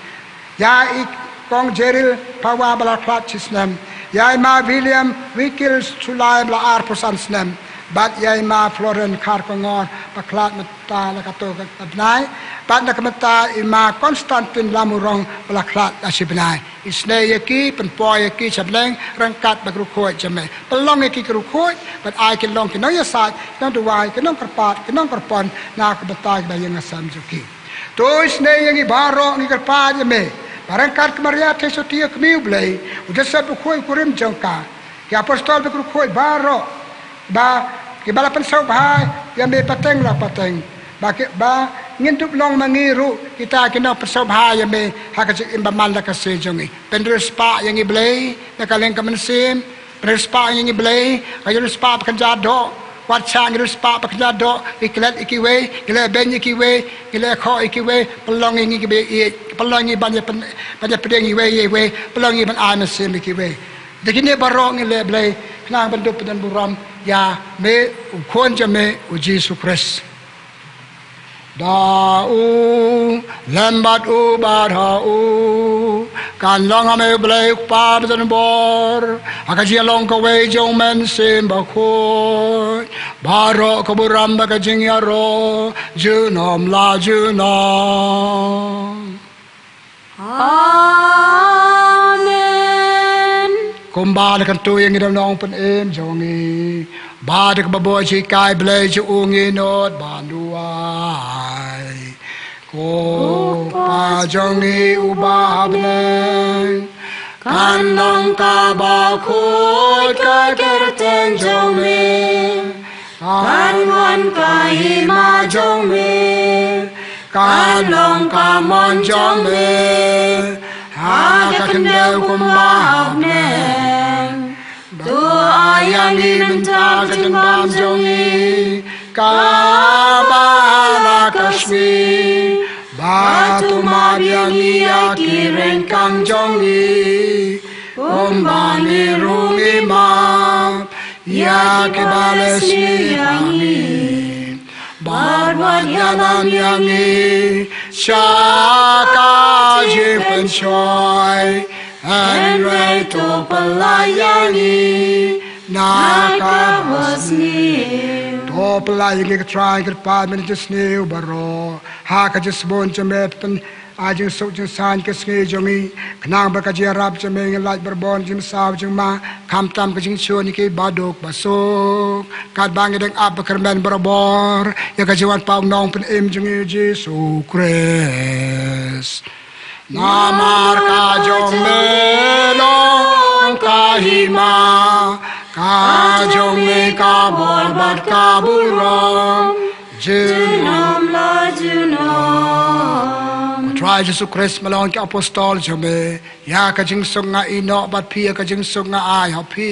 Ïa i Kong Jeril Pawa ba la khlad shi snem. Ïa i Ma William Wikil Sulai ba la arphew san snem. Bad ïa i Ma Florence Kharkongor ba khlad mynta la katto katne ka bnai. Bad na ka bynta i Ma Konstantin Lamurong ba la khlad la shi bnai. Isynei ïa ki, pynpoi ïa ki sha bneng ryngkat bad ki riewkhuid jong me. Pynlong ïa ki ki riewkhuid, bad ai ki long ki nongïasaid, ki nongduwai, ki nongkyrpad, ki nongkyrpon, na ka bynta kiba ïeng ha sem jong ki. To isynei ïa ngi baroh ngi kyrpad ïa me. Ba ryngkat ka Maria Theisotti ka kmie U Blei, u Joseph bakhuid u kurim jong ka, ki apostol bad ki riewkhuid baroh, ba kiba la pynsngewbha ïa me pateng la pateng, ba ki, ba ngin dup long ma ngi ruh kita ki nongpynsngewbha ïa me ha ka jingim ba man la ka sngi jong ngi. Pynriewspah ïa ngi Blei na ka liang ka mynsiem. Pynriewspah ïa ngi Blei, ka jingriewspah ba kynja doh. Wat shah ngi riewspah ba kynja doh, ngi klet ïa kiwei, ngi leh beiñ ïa kiwei, ngi leh khoh ïa kiwei, pynlong ïa ngi kiba ïeit, pynlong ïa ngi ban ïa pyn-, ban ïa pdiang iwei ïa iwei, pynlong ïa ngi ban ai mynsiem ïa kiwei. Da kine baroh ngi leh Blei, khnang ban dup pyndonkam burom ïa me, u Khun jong me, u Jisu Khrist. Da u, lem bad u, bad ha u, kan long ha me U Blei U Kpa badonbor, ha ka jingïalong kawei jong U Mynsiem Bakhuid, baroh ka burom bad ka jingïaroh, junom la junom. Amen. Kumba la kyntu ïa ngi da u Nongpynim jong ngi, bad da kaba bun jinghikai Blei jong u ngin nud ban duwai. Ko Pa jong ngi uba ha bneng, kan long kaba khuid ka kyrteng jong me. Kan wan ka hima jong me, kan long ka mon jong me, ha ka khyndew kumba ha bneng. To ai ïa ngi mynta ka jingbam jong ngi, kaba ha la ka sngi. Bad to map ïa ngi ïa ki ryngkang jong ngi, kumba ngi ruh ngi map ïa kiba leh sngi ïa ngi. Bad wat ïalam ïa ngi sha ka jingpynshoi, hynrei to pyllait ïa ngi na ka basniew. To pyllait ïa ngi ko Trai, kyrpad mynta ka jingsniew baroh, ha ka jingsbun jong me, pyn ai jingsuk jingsaiñ ka sngi jong ngi, khnang ba ka jingïarap jong me ngin lait barabor jingmynsaw jingma, khamtam ka jingshun ïa kiba duk ba suk, katba ngi dang ap ba kyrmen barabor ïa ka jingwan pat u Nongpynim jong ngi u Jisu Khrist. Namar ka jong me long ka hima, ka jong me ka bor bad ka burom, junom la junom. Ko Trai Jisu Khrist, me la ong ïa ki apostol jong me, ïa ka jingsuk nga ïehnoh bad phi, ïa ka jingsuk nga ai ha phi.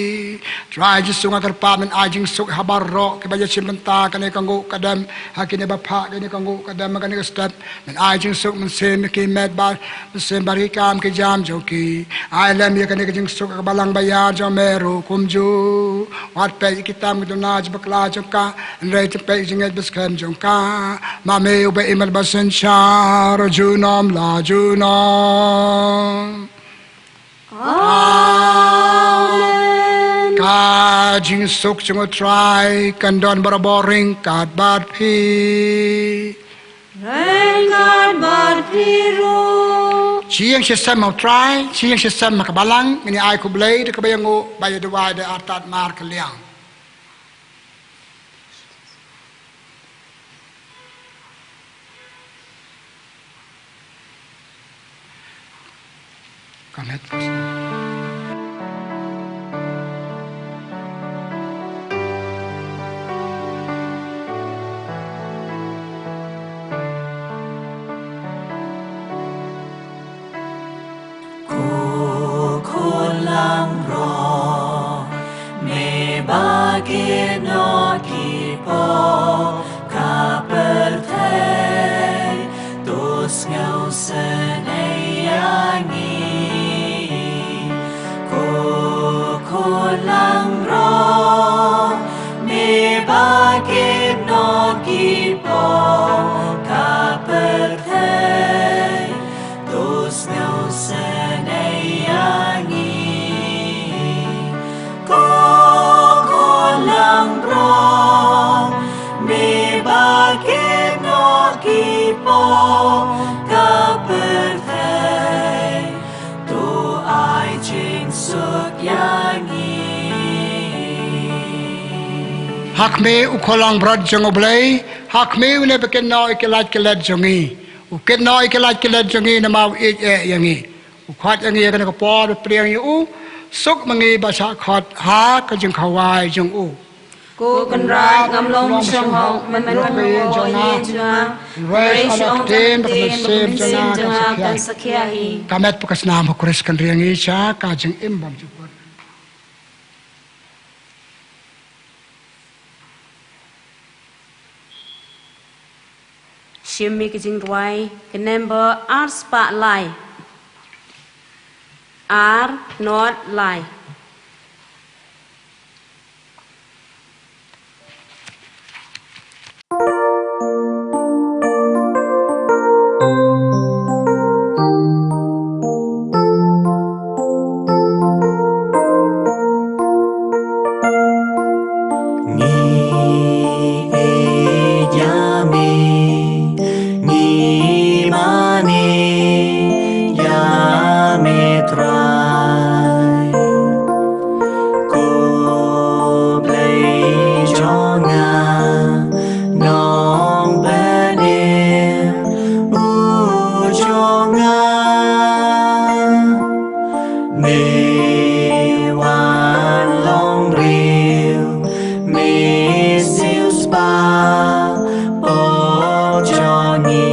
Trai Jisu, nga kyrpad men ai jingsuk ha baroh kiba ïashim bynta kane ka nguh ka dem, ha kine ba phah kane ka nguh ka dem ha kane ka step. Men ai jingsuk mynsiem ïa ki met bad mynsiem bad ki kam ki jam jong ki. Ai lem ïa kane ka jingsuk ha ka balang ba ïar jong me ruh kumjuh. Wat peit ïa ki tam ki duna jong bakla jong ka, hynrei to peit ïa ki jingngeit ba skhem jong ka. Ma me uba im bad ba synshar junom la junom. Amen. Ka jingsuk jong u Trai kan don barabor ryngkat bad phi. Ryngkat bad phi ruh. Shu ïeng sha sem ha u Trai, shu ïeng sha sem ha ka balang, ngin ïa ai khublei da kaba ïanguh, ba ïa duwai da artat markylliang. Come ahead, Pastor. Ko Khun langbrot, me ba kit noh ki pop ka pyrthei, to sngewsynei ïa ngi. Ko Khun langbrot, me ba kit noh ki pop ka pyrthei, to sngewsynei ïa ngi. Ko Khun langbrot, me Ha khmih u khulong brot jong U Blei, ha khmih une ba kynnoh ïa ki lait ki let jong ngi. U kynnoh ïa ki lait ki let jong ngi namar u ïeit eh ïa ngi. U khot ïa ngi ha kane ka por ba pdiang ïa u, suk ma ngi ba shah khot ha ka jingkhawai jong u. Ko Kynrad, ngam long shynrang, mynta ka por ïa jong nga, hynrei shu ong tang ktien ba ka mynsiem jong nga kan sa khia hi. Ka met bad ka snam ha U Khrist kan ri ïa ngi sha ka jingim bymjukut. Shim ïa ka jingrwai, ka number ar spah lai. Ar not lai. Ngi ïeit ïa me, ngi mane ïa me Trai. Ko Blei jong nga, nongbteng u jong nga. Me wan long briew, me siewspah pop jong ngi.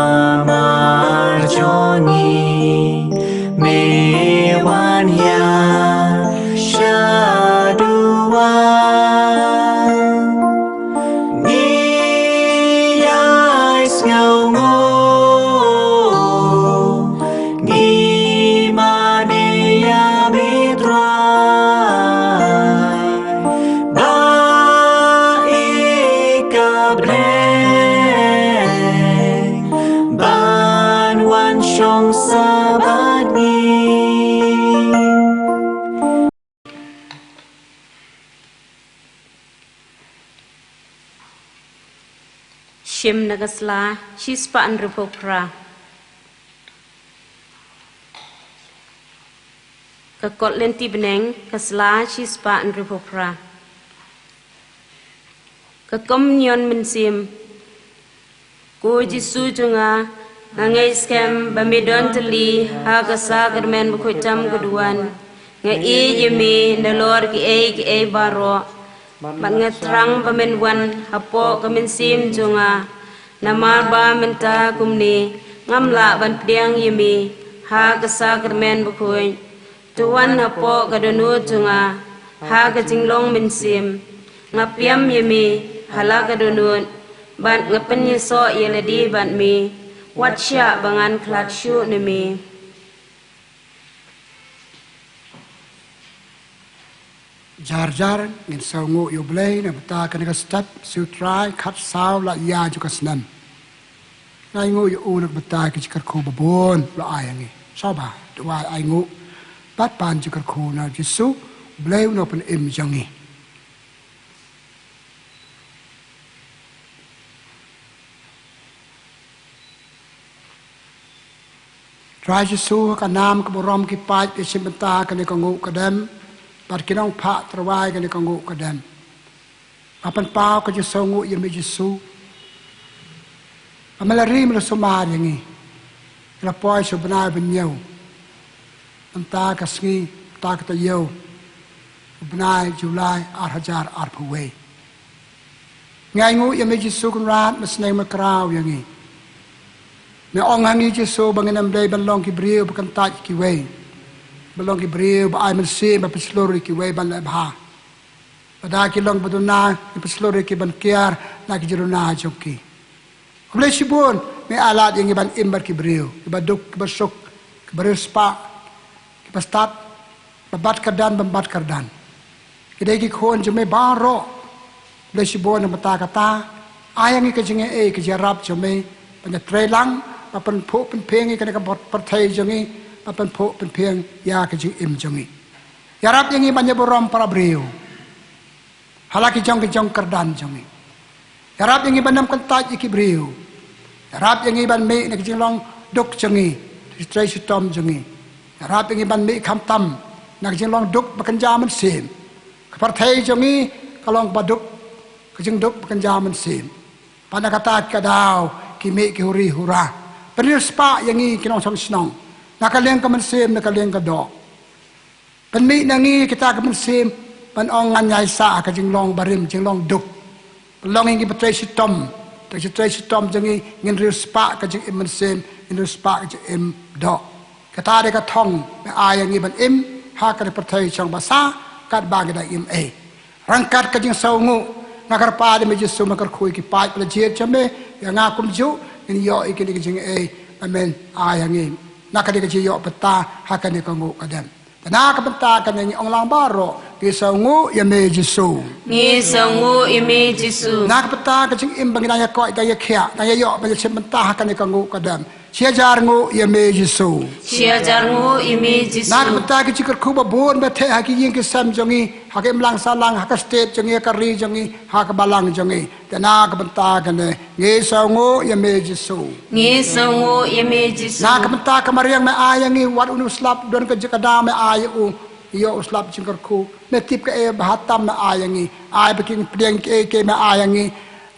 Namar jong ngi, me wan hiar shaduh. Ngi ïai sngewnguh, ngi mane ïa me Trai. Ba i ka bneng ban wan shong sah bad ngi. Shim na ka sla shispah hynriewphew phra. Ka kot lynti bneng, ka sla shispah hynriewphew phra. Ka Komunion Mynsiem. Ko Jisu jong nga, nga ngeit skhem ba me don tylli ha ka Sakramen Bakhuid Tam ka Duwan. Nga ïeit ïa me nalor kiei kiei baroh. Bad nga thrang ba men wan hapoh ka mynsiem jong nga. Namar ba mynta kumne ngam lah ban pdiang ïa me ha ka Sakramen Bakhuid. To wan hapoh ka dohnud jong nga ha ka jinglong mynsiem. Nga pdiang ïa me ha la ka dohnud bad nga pynïasoh ïa lade bad me. Wat shah ba ngan khlad shuh na me. Jar jar ngin sngewnguh ïa U Blei na ka bynta kane ka step, siew Trai khatsaw la ïa jong ka snem. Ngi ainguh ïa u na ka bynta ki jingkyrkhu babun u la ai ïa ngi. Sngewbha duwai ainguh bad pan jingkyrkhu na U Jisu, U Blei u nongpynim jong ngi. Trai Jisu, ha ka nam ka burom ki paid ki shim bynta kane ka nguh ka dem bad ki nongphah tyrwa ïa kane ka nguh ka dem. Ba pynpaw ka jingsngewnguh ïa me Jisu. Ba me la ri me la sumar ïa ngi. Ngi la poi sha u bnai ba hynñiew. Mynta ka sngi, mynta ka taïew. U bnai July ar hajar arphew wei. Ngi ainguh ïa me Jisu Kynrad, me sneng me kraw ïa ngi. Me ong ha ngi Jisu ba ngin ym dei ban long ki briew ba kyntait ïa kiwei. Ban long ki briew ba ai mynsiem, ba pynshlur ïa kiwei ban leh bha. Lada ki long ba duna, ngin pynshlur ïa ki ban kiar na ki jingduna jong ki. Khublei shibun, me ai lad ïa ngi ban im bad ki briew, kiba duk, kiba suk, kiba riewspah, kiba stad, ba bat kyrdan, bym bat kyrdan. Ki dei ki khun jong me baroh. Khublei shibun na ka bynta kata. Ai ïa ngi ka jingaiei, ka jingïarap jong me ban ïatreilang, ba pynphuh pynphieng ïa kane ka pyrthei jong ngi, ba pynphuh pynphieng ïa ka jingim jong ngi. Ïarap ïa ngi ban ïaburom para briew ha la ki jong ki jong kyrdan jong ngi. Ïarap ïa ngi ban ym kyntait ïa ki briew. Ïarap ïa ngi ban mih na ki jinglong duk jong ngi, ki trei shitom jong ngi. Ïarap ïa ngi ban mih khamtam Na ka jinglong duk ba kynja mynsiem, ka pyrthei jong ngi ka long ba duk, ka jingduk ba kynja mynsiem. Bad na kata ka daw ki mih ki huri hura, ban riewspah ïa ngi ki nongshong shnong, na ka liang ka mynsiem, na ka liang ka doh. Ban mih na ngi kita ka mynsiem, ban ong ngan ïai sah ha ka jinglong barim, jinglong duk. Ban long ïa ngi ba trei shitom, trei shi-, trei shitom jong ngi, ngin riewspah ka jingim mynsiem, ngin riewspah ka jingim doh. Kata dei ka thong me ai ïa ngi ban im ha kane ka pyrthei shong basa, katba ngi dang im ei. Ryngkat ka jingsngewnguh, nga kyrpad ïa me Jisu, me kyrkhu ïa ki paid ba la jied jong me, ïa nga kumjuh, ngin ïoh ïa kine ki jingaiei ba men ai ïa ngi. Na kane ka jingïoh bynta ha kane ka nguh ka dem. Te na ka bynta kane ngi ong lang baroh, ngi sngewnguh ïa me Jisu. Ngi sngewnguh ïa me Jisu. Na ka bynta ka jingim ba ngi dang ïa koit, dang ïa khiah, dang ïa ïoh ban ïa shim bynta ha kane ka nguh ka dem, shi hajar nguh ïa me Jisu. Shi hajar nguh ïa me Jisu. Na ka bynta ki jingkyrkhu ba bun ba theh ha ki ïing ki sem jong ngi, ha ka imlang sahlang, ha ka state jong ngi, ha ka ri jong ngi, ha ka balang jong ngi. Te na ka bynta kane ngi sngewnguh ïa me Jisu. Ngi sngewnguh ïa me Jisu. Na ka bynta ka mariang me ai ïa ngi, wat une u slap don ka jingkyrkhu me ai ïa u, ïoh u slap jingkyrkhu. Me tip kaei ba ha tam me ai ïa ngi. Ai ba ki pdiang kiei kiei me ai ïa ngi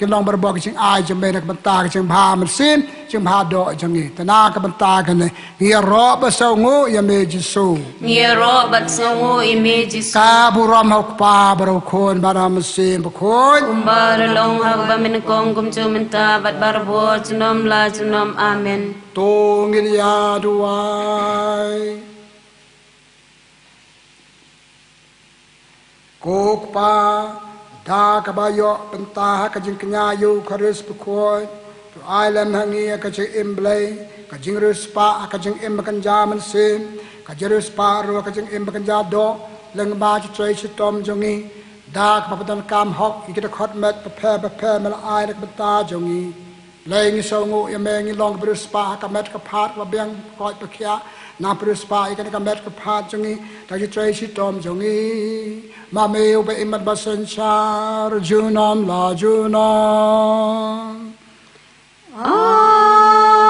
kin long barabor ka jingai jong me na ka bynta ka jingbha mynsiem, jingbha doh jong ngi. Te na ka bynta kane ngi ïaroh bad sngewnguh ïa me Jisu. Ngi ïaroh bad sngewnguh ïa me Jisu. Ka burom ha u Kpa bad ha u Khun bad ha u Mynsiem Bakhuid. Kumba la long ha kaba nyngkong, kumjuh mynta bad barabor junom la junom. Amen. To ngin ïa duwai. Ko Kpa, da kaba ïoh bynta ha ka jingkñia ïa u Khrist Bakhuid, to ai lem ha ngi ïa ka jingim Blei, ka jingriewspah ha ka jingim ba kynja mynsiem, ka jingriewspah ruh ha ka jingim ba kynja doh, lyngba ka jingtrei shitom jong ngi, da kaba pyndonkam hok ïa ki dkhot met bapher bapher me la ai na ka bynta jong ngi. Blei, ngi sngewnguh ïa me, ngi long ba riewspah ha ka met ka phad, ba biang, koit ba khiah, nang riewspah ïa kane ka met ka phad jong ngi da ka jingtrei shitom jong ngi. Ma me uba im bad ba synshar junom la junom.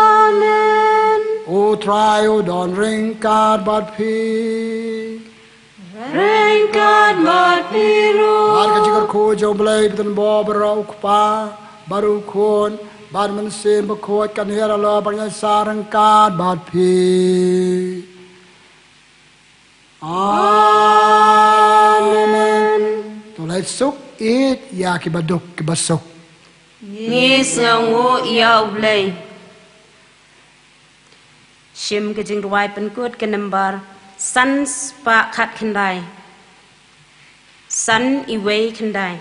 Amen. U Trai u don ryngkat bad phi. Ryngkat bad phi ruh. Bad ka jingkyrkhu jong u Blei ba don bor baroh, u Kpa bad u Khun bad u Mynsiem Bakhuid, kan hiar halor bad kan ïaisah ryngkat bad phi. Amen. To leit suk, ïeit ïa kiba duk kiba suk. Ngi sngewnguh ïa u Blei. Shim ka jingduwai pynkut ka nambar san spah khatkhyndai. San iwei khyndai.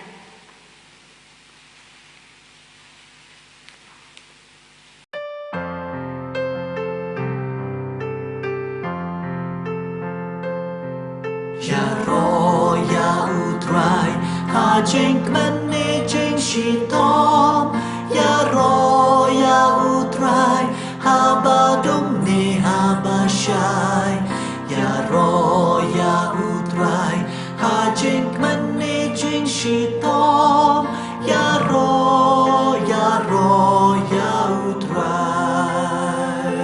Ïaroh ïa u Trai ha jingkmane jingshitom. Ïaroh ïa u Trai haba dum ne haba shai. Ïaroh ïa u Trai ha jingkmane jingshitom. Ïaroh, ïaroh ïa u Trai.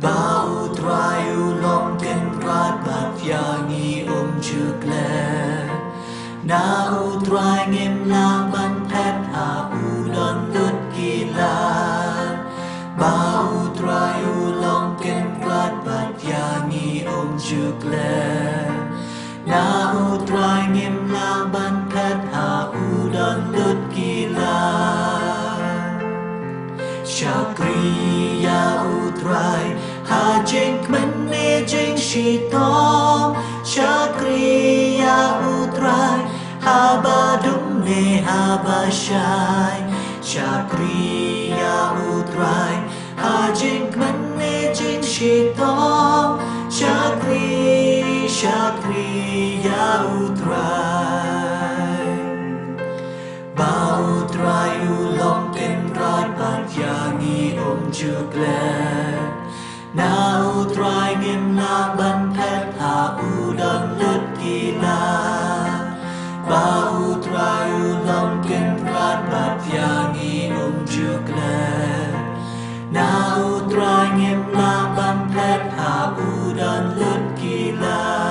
Ba u Trai u long Kynrad bad ïa ngi um ju klet. Na u Trai ngim lah ban phet, ha u don lut ki lad. Ba u Trai u long Kynrad bad ïa ngi um ju klet. Na u Trai ngim lah ban phet, ha u don lut ki lad. Shakri ïa u Trai ha jingkmane jingshitom. Shakri ïa u Trai haba dum ne haba shai. Shakri ïa u Trai ha jingkmane jingshitom. Shakri, shakri ïa u Trai. Ba u Trai u long Kynrad bad ïa ngi um ju klet. Na u Trai ngim lah ban phet, ha u don lut ki lad. Ba u Trai u long Kynrad bad ïa ngi um ju klet. Na u Trai ngim lah ban phet, ha u don lut ki lad.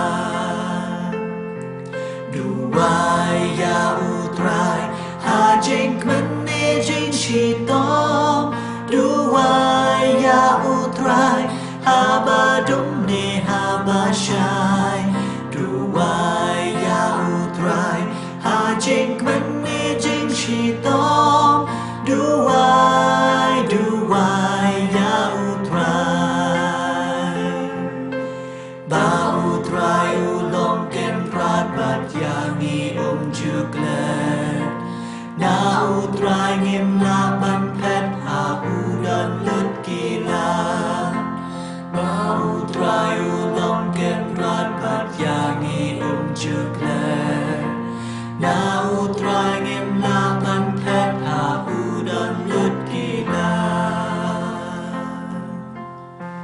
U Trai ngim lah ban phet ha u don lut ki lad. Ba u Trai u long kynrad bad ïa ngi um ju klet. Na u Trai ngim lah ban phet ha u don lut ki lad.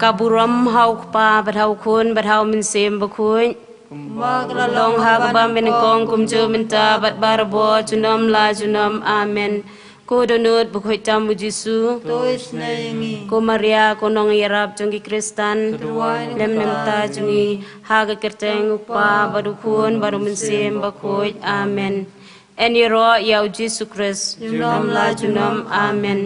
Ka burom ha u Kpa bad ha u Khun bad ha u Mynsiem Bakhuid. Kumba ka la long ha kaba mynnyngkong, kumjuh mynta bad barabor, junom la junom. Amen. Ko dohnud bakhuid tam u Jisu. To isynei ïa ngi. Ko Maria, ko nongïarap jong ki Khristan. To duwai na ka bynta jong ngi. Ha ka kyrteng u Kpa bad u Khun bad u Mynsiem Bakhuid. Amen. Yn ïaroh ïa u Jisu Khrist. Junom la junom. Amen.